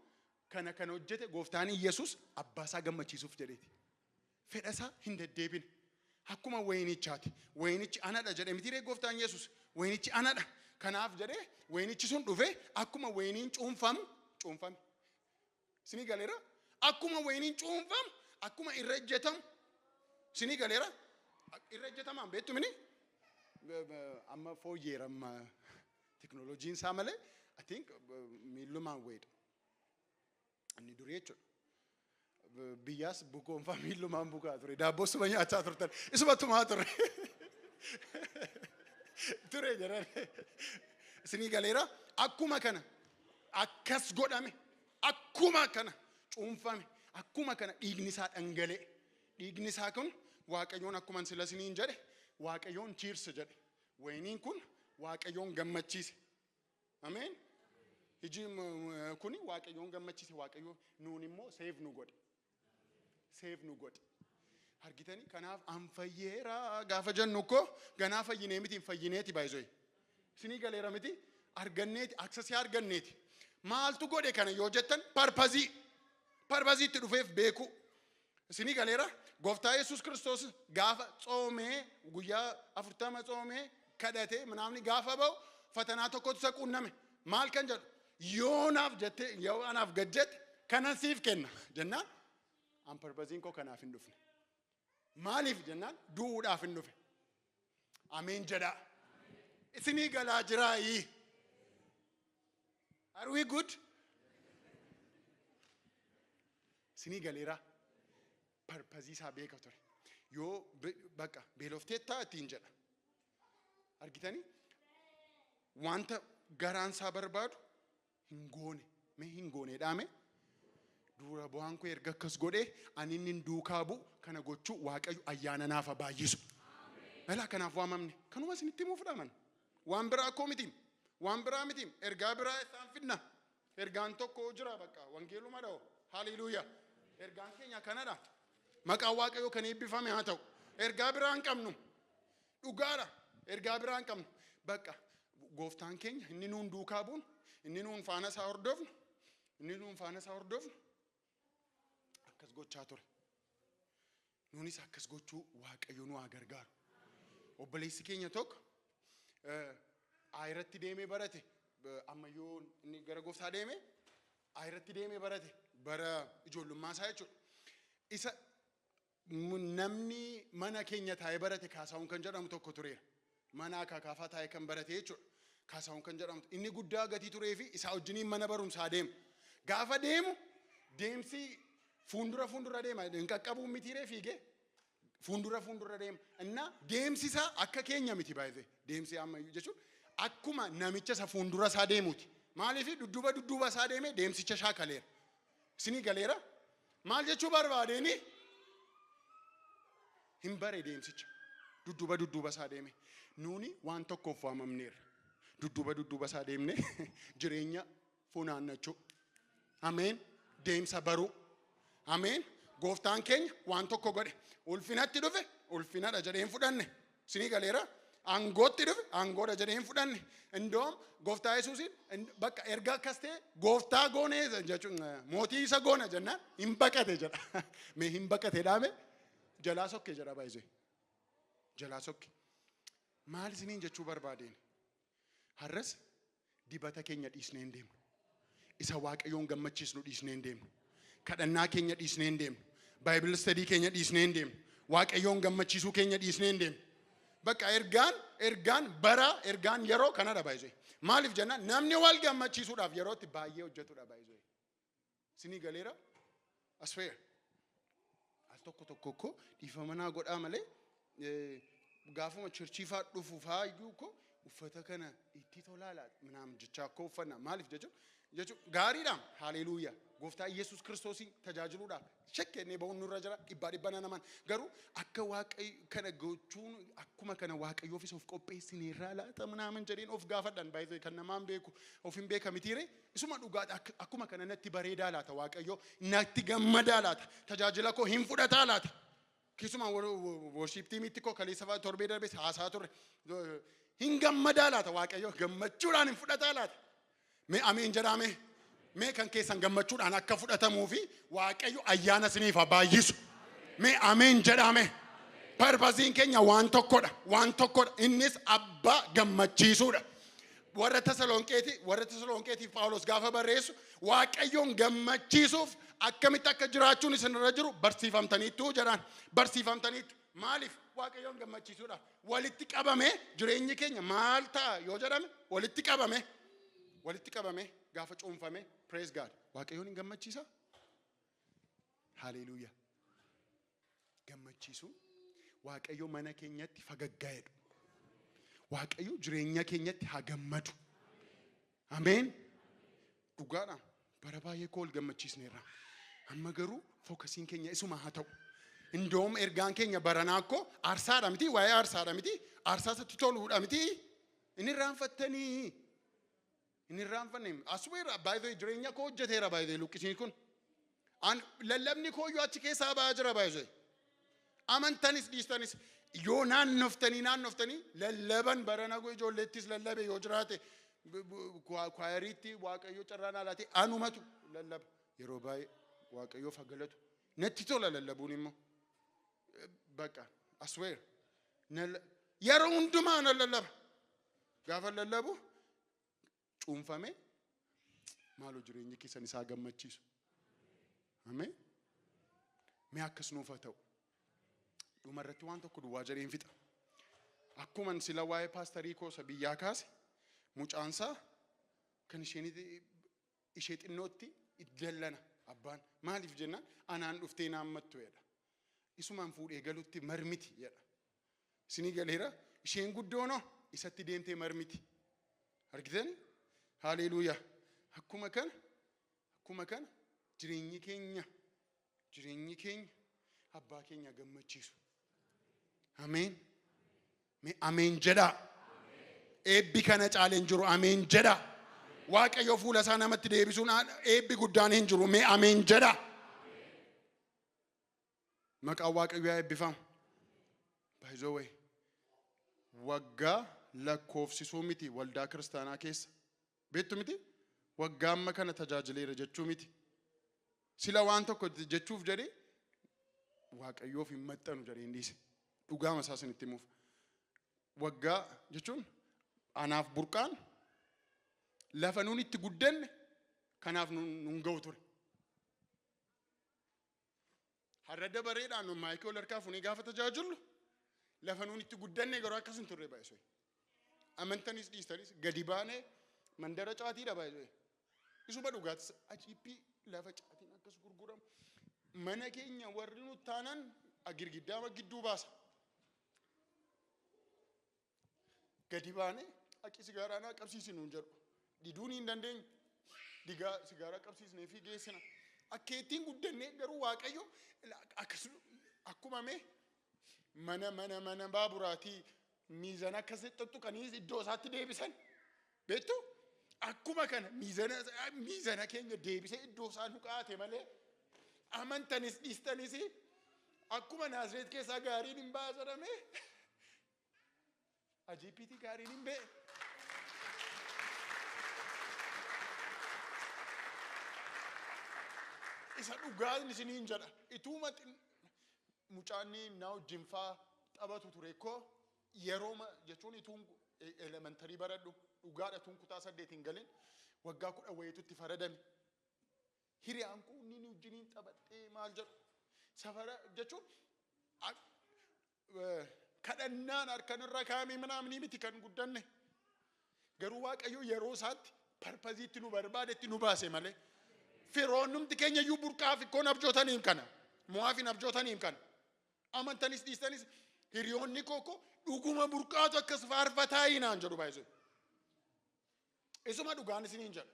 kana kan hojjete gooftaan Iyyasuus abbaa isaa gammachiisuuf jedheeti. Fedha isaa hin deddeebine. Akkuma wayinichaati. Wayinichi anadha jedhe miti ree gooftaan Yesuus? Wayinichi anadha. Kanaaf jedhee wayinichi sun dhufee akkuma wayiniin cuunfamu cuunfame. Isinii galeera? Akkuma wayiniin cuunfamu, akkuma irra ejjetamu. Isinii galeera? Irra ejjetamaan beektu mini? Amma fooyyeera amma teknooloojiin isaa malee, I think miillumaan wayiidha. Inni durii jechuudha. Biyyaas bukoonfaa miillumaan bukaa ture. Daabboo suma nyaachaa turtan. Isuma tumaa ture. Ture jedhan. Isinii galeera? Akkuma kana akkas godhame. Akkuma kana cuunfame. Akkuma kana dhiigni isaa dhangala'e. Dhiigni isaa kun Waaqayyoon, akkuma sila isiniin jedhe, Waaqayyoon cheers jedhe. Wayiniin kun Waaqayyoon gammachiise. Ameen. Iji kuni Waaqayyoon gammachiise. Waaqayyo nuun immoo save nu godhe. Save nu godhe. Argitanii, kanaaf an fayyeera gaafa jennu koo ganaa fayyinee miti, hin fayyineeti baay'isoo. Isinii galeera miti? Arganneeti, accessii arganneeti. Maaltu godhe kana yoo jettan, purposeii. Purposeii itti dhufeef beeku. Isinii galeera? Gooftaa Yesuus Kiristoos gaafa tsoomee, guyyaa 40 tsoomee kadhatee manaamni gaafa ba'u, fatanaa tokkotu isa quunname. Maal kan jedhu? Yoo naaf jettee, yoo anaaf gad jette, kanan siif kenna jennaan, an purposeiin koo kanaaf hin dhufne. Maaliif jennaan, du'uudhaaf hin dhufe. Ameen jedhaa. Isinii galaa jiraayii? Are we good? Isinii galeera? Purposeii isaa beeka ture. Yoo bakka beelofteettaa ittiin jedha. Argitanii? Wanta garaan isaa barbaadu hin goone. Mee hin goone dhaame? Dura bu'aan koo erga akkas godhee, ani inni duukaa bu'u kana gochuu, Waaqayyo ayyaana naaf haa baay'isu. Malaa kanaaf waamamne. Kanuma isinitti himuu fudhaman. Waan biraa akkoo mitiin. Waan biraa mitiin. Ergaa biraa isaan fidna. Ergaan tokko jira bakka. Wangeeluma dha'o. Haleluuyaa. Ergaan keenya kanadha. Maqaan Waaqayyoo kan eebbifame haa ta'u. Ergaa biraa hin qabnu. Dhugaadha. Ergaa biraa hin qabnu. Bakka gooftaan keenya inni nuun duukaa bu'u, inni nuun faana isaa hordofnu, inni nuun faana isaa hordofnu akkas gochaa ture. Nuunis akkas gochuu Waaqayyo nu haa gargaaru. Obboleessi keenya tokko ayiratti deemee barate. Ammayyuu inni gara gooftaa deeme, ayiratti deemee barate bara ijoollummaa isaa jechuudha. Isa namni mana keenya taa'ee barate Kaasaawun kan jedhamu tokko tureera. Mana akaakaafaa taa'ee kan barate jechuudha. Kaasaawun kan jedhamu. Inni guddaa gatii turee fi isaa wajjiniin mana barumsaa deema. Gaafa deemu deemsi fuuldura fuuldura deema. Hin qaqqabuun mitiiree fiigee fuuldura fuuldura deema. Innaa deemsi isaa akka keenya miti baay'ee. Deemsi ammayyuu jechuun akkuma namicha isa fuuldura isaa deemuuti. Maaliif? Dudduuba dudduuba isaa deemee deemsicha shaakaleera. Isinii galeera? Maal jechuu barbaadeeni? Hin bare deemsicha. Dudduuba dudduuba isaa deeme. Nuuni waan tokkoof waamamneerra. Dudduuba dudduuba isaa deemne jireenya funaannachuu. Ameen. Deemsa baruu. Ameen. Gooftaan keenya waan tokko godhe. Ulfinatti dhufe, ulfinadha jedhee hin fudhanne. Isinii galeera? Aangootti dhufe, aangoodha jedhee hin fudhanne. Indoom gooftaa Yesuusiin bakka erga akkas ta'e gooftaa goonee jechuun mootii isa goona jennaan hin baqate jedha. Mee hin baqate dhaame jalaa sokke jedha baay'isee. Jalaa sokke. Maal isiniin jechuu barbaadeen? Har'as dibata keenya dhiisnee hin deemnu. Isa Waaqayyoon gammachiisnu dhiisnee hin deemnu. Kadhannaa keenya dhiisnee hin deemnu. Bible study keenya dhiisnee hin deemnu. Waaqayyoon gammachiisuu keenya dhiisnee hin deemnu. Bakka ergaan bara, ergaan yeroo kanadha baay'isee. Maaliif jennaan, namni wal gammachiisuudhaaf yerootti baay'ee hojjetudha baay'isee. Isinii galeera? I swear. Al tokko tokko ko dhiifama naa godhaa malee, gaafuma church faa dhufu faayyuu ko uffata kana itti tolaa laata minaamin jechaa akka uffanna. Maaliif jechuun gaariidha. Haleluuyaa. Gooftaa Yesuus Kiristoosiin tajaajiluudhaaf shakkennee ba'uun nurra jira, dhibbaa dhibbana naman. Garuu akka Waaqayyo kana gochuun akkuma kana Waaqayyoofis of qopheessineerraa laata minaamin jedheen of gaafadhan baay'ee. Kan namaan beeku of hin beeka mitiire. Isuma dhugaadha. Akkuma kana natti bareedaa laata? Waaqayyo natti gammadaa laata? Tajaajila koo hin fudhataa laata? Keessumaa worship teamitti koo kaleessa fa'aa torbee darbes haasaa turre. Hin gammadaa laata? Waaqayyo gammachuudhaan hin fudhataa laata? Mee ameen jedhame. Mee kan keessan gammachuudhaan akka fudhatamuu fi Waaqayyo ayyaana isiniif haa baay'isu. Mee ameen jedhame. Purposeiin keenya waan tokkodha. Waan tokkodha. Innis abbaa gammachiisuudha. Warra Tasalonqeetiif Phaawulos gaafa barreessu, Waaqayyoon gammachiisuuf akkamitti akka jiraachuun isinirra jiru barsiifamtaniittu jedhaan. Barsiifamtaniittu. Maaliif? Waaqayyoon gammachiisuudhaaf. Walitti qabame jireenyi keenya maal ta'a yoo jedhame, walitti qabame gaafa cuunfame, praise God, Waaqayyoon hin gammachiisa. Haleluuyaa. Gammachiisuun Waaqayyo mana keenyatti fagaggaa'edha. Waaqayyo jireenya keenyatti haa gammadu. Ameen. Dhugaadha. Bara baay'ee koo ol gammachiisneerra. Amma garuu focusiin keenya isuma haa ta'u. Indoom ergaan keenya baranaa akkoo aarsaadha miti, waa'ee aarsaadha miti, aarsaa isatti toluudha miti. Inni irraanfattanii. Inni irraanfanne. Asweera baay'ee jireenya koo hojjeteera baay'ee luqqisiin kun. An lallabni kooyyuu achi keessaa ba'aa jira baay'ee. Amantanis dhiistanis, yoo naannoftanii naannoftanii lallaban barana ijoolleettis lallabe yoo jiraate, choiriitti Waaqayyo carraan alaate anumatu lallaba. Yeroo baay'ee Waaqayyoof haa galatu. Natti tola lallabuun immoo. Bakka I swear. Yeroo hundumaa nan lallaba. Gaafa lallabu cuunfame maaloo jireenyi keessan isaa gammachiisu. Ameen. Mee akkas nuuf haa ta'u. Dhumarratti waan tokko duwwaa jedheen fixa. Akkuman sila waa'ee paastarii koo isa biyyaa kaase, mucaansaa kan isheen ishee xinnootti itti dallana abbaan. Maaliif jennaan, anaan dhuftee naammattu jedha. Isumaan fuudhee galutti marmiti jedha. Isinii galeera? Isheen guddoonoo isatti deemtee marmiti. Argitani? Haleluuyaa. Akkuma kana jireenyi keenya abbaa keenya gammachiisu. Ameen. Mee ameen jedhaa. Eebbi kana caalee hin jiru. Ameen jedhaa. Waaqayyo fuula isaa namatti deebisuun eebbi guddaan hin jiru. Mee ameen jedhaa. Maqaan Waaqayyoo haa eebbifamu. By the way, waggaa lakkoofsisuu miti waldaa kiristaanaa keessa. Beektu miti? Waggaa amma kana tajaajileera jechuu miti. Sila waan tokko jechuuf jedhee Waaqayyoof hin maxxanu jedhee hin dhiise. Dhugaama isaa isinitti himuuf. Waggaa jechuun anaaf burqaan lafa nuun itti guddanne kanaaf nun ga'u ture. Har'a dabareedhaan nu maayikii ol harkaa fuunee gaafa tajaajillu, lafa nuun itti guddanne garuu akkas hin turre baay'isoo. Amantanis dhiistanis gadi baanee mandara caatiidha baay'isoo. Isuma dhugaatis achiippii lafa caatiin akkas gurguramu. Mana keenya warri nu taanan girgiddaa gidduu baasa. Gadi baanee aqi sigaaraa naa qabsiisi nuun jedhu. Diduun hin dandeenyu. Digaa sigaaraa qabsiisnee fi geessina. Akka ittiin guddannee garuu Waaqayyo akkas akkuma mee mana baaburaatii miizana akkasitti tuttuqanii iddoo isaatti deebisan. Beektu, akkuma kana miizana keenya deebisee iddoo isaa nu kaa'ate malee. Amantanis dhiistanis akkuma Naazreet keessaa gaariin hin ba'a jedhame ajiipiitii gaariin hin ba'e. Isa dhugaan isiniin jedha. Ituuma mucaanni na wajjin faa taphatu ture koo yeroo jechuun ituun elementarii baradhu dhugaadha tuun kutaa 8 hin galin waggaa 10 wayiitutti faradame. Hiriyaan kun inni wajjiniin taphadhee maal jedhu safara jechuun kadhannaan harkanirra kaa'amee manaamni miti kan guddanne. Garuu Waaqayyo yeroo isaatti parpaziitti nu barbaadetti nu baase malee. Firoonnumti keenya iyyuu burqaa fi koon abjootaniin kana. Mo'aa fi abjootaniin kana. Amantanis dhiistanis hiriyoonni koo dhuguma burqaatu akkas faarfataa hinaan jedhu baay'isee. Isuma dhugaan isiniin jedha.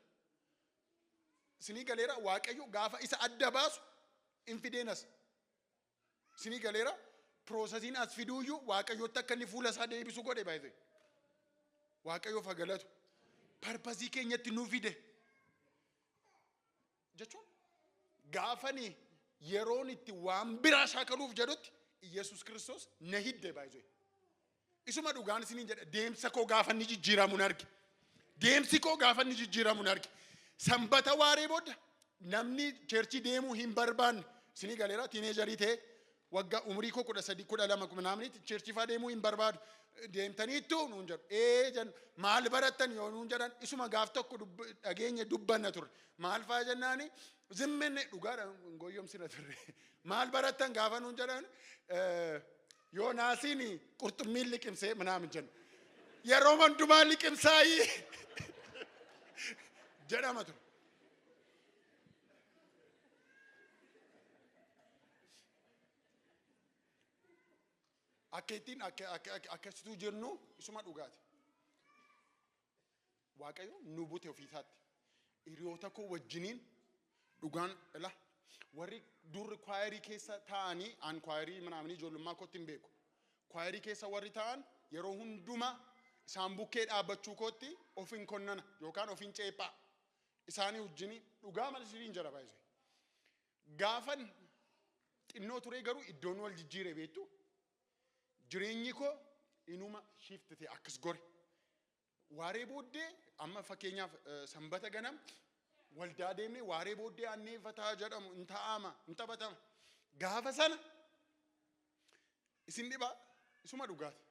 Isinii galeera Waaqayyo gaafa isa adda baasu hin fideenas. Isinii galeera piroosesiin as fiduuyyuu Waaqayyotti akka inni fuula isaa deebisu godhe baay'isee. Waaqayyoof haa galatu. Parpasii keenyatti nu fide. Jechuun gaafani yeroon itti waan biraa shaakaluuf jedhutti Iyesuus Kiristoos na hidde baay'isee. Isuma dhugaan isiniin jedha deemsa koo gaafa inni jijjiiramu hin arge. Deemsi koo gaafa inni jijjiiramu hin arge. Sanbata waaree booda namni cheerchii deemuu hin barbaanne isinii galeera tiineejarii ta'e waggaa umurii koo 13 12 manaamnitti cheerchii faa deemuu hin barbaadu. Deemtaniittu nuun jedhu. Ee jennu maal barattan yoo nuun jedhan isuma gaaf tokko dhageenye dubbanna turre. Maal faa jennaani zimmenne dhugaadha hin goyyomsina turre. Maal barattan gaafa nuun jedhan Yoonaasiin qurxummiin liqimsee manaamin jennu. Yeroo hundumaa liqimsaayii jedhama ture. Akka ittiin akkasituu jirnu isuma dhugaati. Waaqayyo nu bute ofiisaatti. Hiriyoota koo wajjiniin dhugaan ila warri durri kwaayerii keessa taa'anii an kwaayerii manaamanii ijoollummaa kootti hin beeku. Kwaayerii keessa warri taa'an yeroo hundumaa isaan bukkee dhaabbachuu kootti of hin konnana yookaan of hin ceephaa. Isaanii wajjinii dhugaa malee siriin jira baay'isee. Gaafan xinnoo turee garuu iddoon wal jijjiire beektu jireenyi koo inuma shift ta'e akkas gore. Waaree booddee amma fakkeenyaaf sanbata ganam waldaa deemnee waaree booddee annee fataa jedhamu hin taa'ama hin taphatama. Gaafa sana isin dhibaa isuma dhugaati.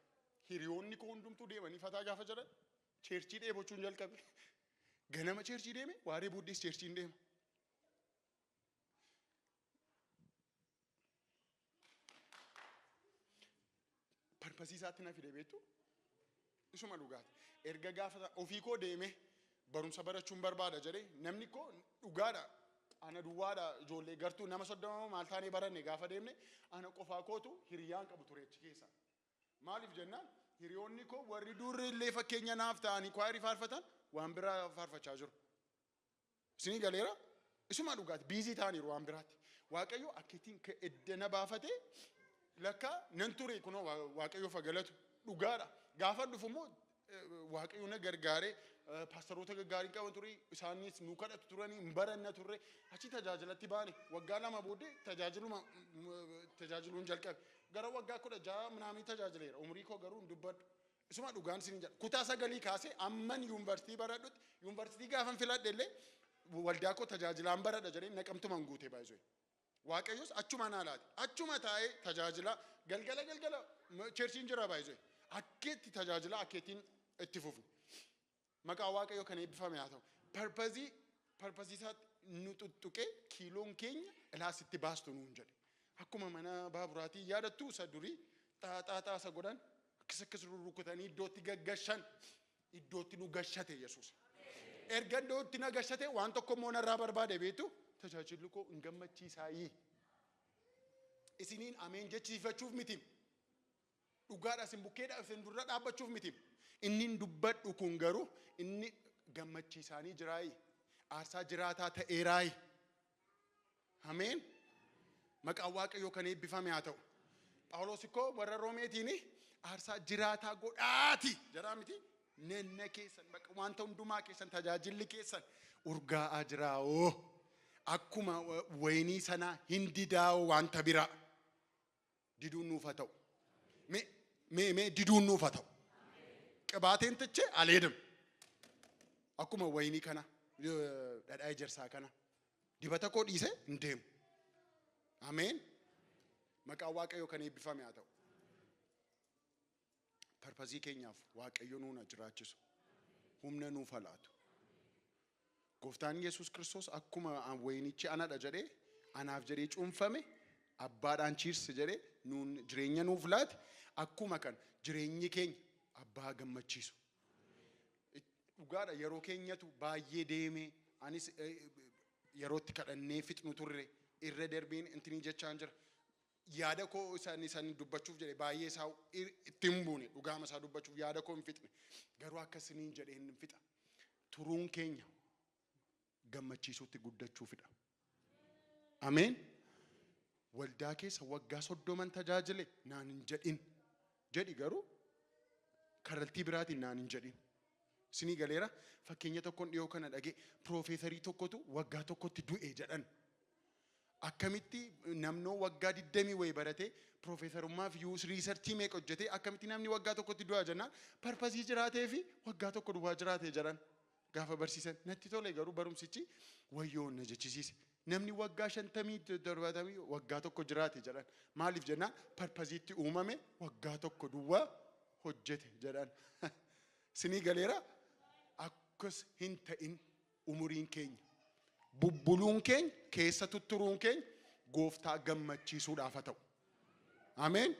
Hiriyoonni koo hundumtuu deemanii fataa gaafa jedhan cheerchii dheebochuun jalqabe. Ganama cheerchii deeme waaree booddees cheerchiin deema. Parpasii isaatti na fide beektu isuma dhugaati. Erga gaafa ofii koo deeme barumsa barachuun barbaada jedhee namni koo dhugaadha. Ana duwwaadha ijoollee gartuu nama 30 maal taanee baranne gaafa deemne ana qofaa kootu hiriyaan qabu ture achi keessa. Maaliif jennaan hiriyoonni koo warri durri illee fakkeenya naaf ta'anii kwaayirii faarfatan waan biraa faarfachaa jiru. Isinii galeera isuma dhugaati biizii ta'aniiru waan biraatti. Waaqayyo akkitiin edda na baafate lakka nan ture kunoo Waaqayyoof haa galatu dhugaadha. Gaafa dhufu immoo Waaqayyo na gargaaree paastaroota gaggaarii qaban ture isaanis nu kadhatu turanii hin baranna turre achi tajaajilatti baane waggaa 2 booddee tajaajiluun jalqabe. Gara waggaa 16 manaamii tajaajileera umurii koo garuu hin dubbadhu. Isuma dhugaan isin jedha. Kutaa 9 kaasee amman yuunivarsiitii baradhutti yuunivarsiitii gaafan filadhe illee waldaa koo tajaajilaan baradha jedhee naqamtumaan guute baay'isee. Waaqayyos achuma naa laate. Achuma taa'ee tajaajilaa galgala galgala cheerchiin jira baay'isee. Akkeetti tajaajilaa akkeettiin itti fufne. Maqaa Waaqayyoo kan eebbifame haa ta'u. Parpazii isaatti nu tuttuqee kiiloon keenya ilaasitti baastu nuun jedhe. Akkuma mana baaburaatii yaadattu isa durii xaaxaa isa godhan akkas akkas rurrukutanii iddootti gaggashan iddootti nu gashate Yesuus. Erga iddootti na gashate waan tokko immoo narraa barbaade beektu tajaajilli koo hin gammachiisaayii. Isiniin ameen jechisiifachuuf miti. Dhugaadha isin bukkeedha isin dura dhaabbachuuf miti. Inni dubbadhu kun garuu inni gammachiisaanii jiraayi. Aarsaa jiraataa ta'eeraayi. Ameen. Maqaan Waaqayyoo kan eebbifame haa ta'u. Phaawulos ikkoo warra Roomeetiin aarsaa jiraataa godhaati jedhaa miti. Nenna keessan bakka wanta hundumaa keessan tajaajilli keessan urgaa'aa jiraawoo. Akkuma wayinii sanaa hin didaa'u wanta biraa. Diduun nuuf haa ta'u. Mee mee mee, diduun nuuf haa ta'u. ቅባቴን ትቼ አልሄድም. Akkuma wayinii kana, dhadhaa ejersaa kana, dibata koo dhiisee hin deemu. Ameen. Maqaan Waaqayyoo kan eebbifame haa ta'u. Purpose keenyaaf Waaqayyo nuun haa jiraachisu. Humna nuuf haa laatu. Gooftaan Yesuus Kiristoos akkuma wayinichi anadha jedhee, anaaf jedhee cuunfame, abbaadhaan cheers jedhee nuun jireenya nuuf laate, akkuma kan jireenyi keenya abbaa gammachiisu. Dhugaadha, yeroo keenyatu baay'ee deemee, anis yerootti kadhannee fixnu turre irra darbeen intinii jechaan jira. Yaada koo isaan dubbachuuf jedhe baay'ee isaa itti hin buune, dhugaama isaa dubbachuuf yaada koo hin fixne. Garuu akkasiniin jedheen hin fixa. Turuun keenya gammachiisuutti guddachuufidha. Ameen. Waldaa keessa waggaa 30n tajaajile naan hin jedhin. Jedhi, garuu karaltii biraatiin naan hin jedhin. Isinii galeera? Fakkeenya tokkoon dhiyoo kana dhagee, piroofeesarii tokkotu waggaa tokkotti du'e jedhan. Akkamitti namnoo waggaa 20 wayii baratee, piroofeesarummaaf research meeqa hojjetee, akkamitti namni waggaa tokkotti du'a jennaan, purpose jiraatee fi waggaa tokko duwwaa jiraatee jedhan gaafa barsiisan natti tole, garuu barumsichi wayyoo na jechisiise. Namni waggaa 50, 70 waggaa tokko jiraate jedhan. Maaliif jennaan, purposeitti uumame waggaa tokko duwwaa hojjete jedhan. Isinii galeera? Akkas hin ta'in umuriin keenya. Bubbuluun keenya, keessa tutturuun keenya gooftaa gammachiisuudhaaf haa ta'u. Ameen.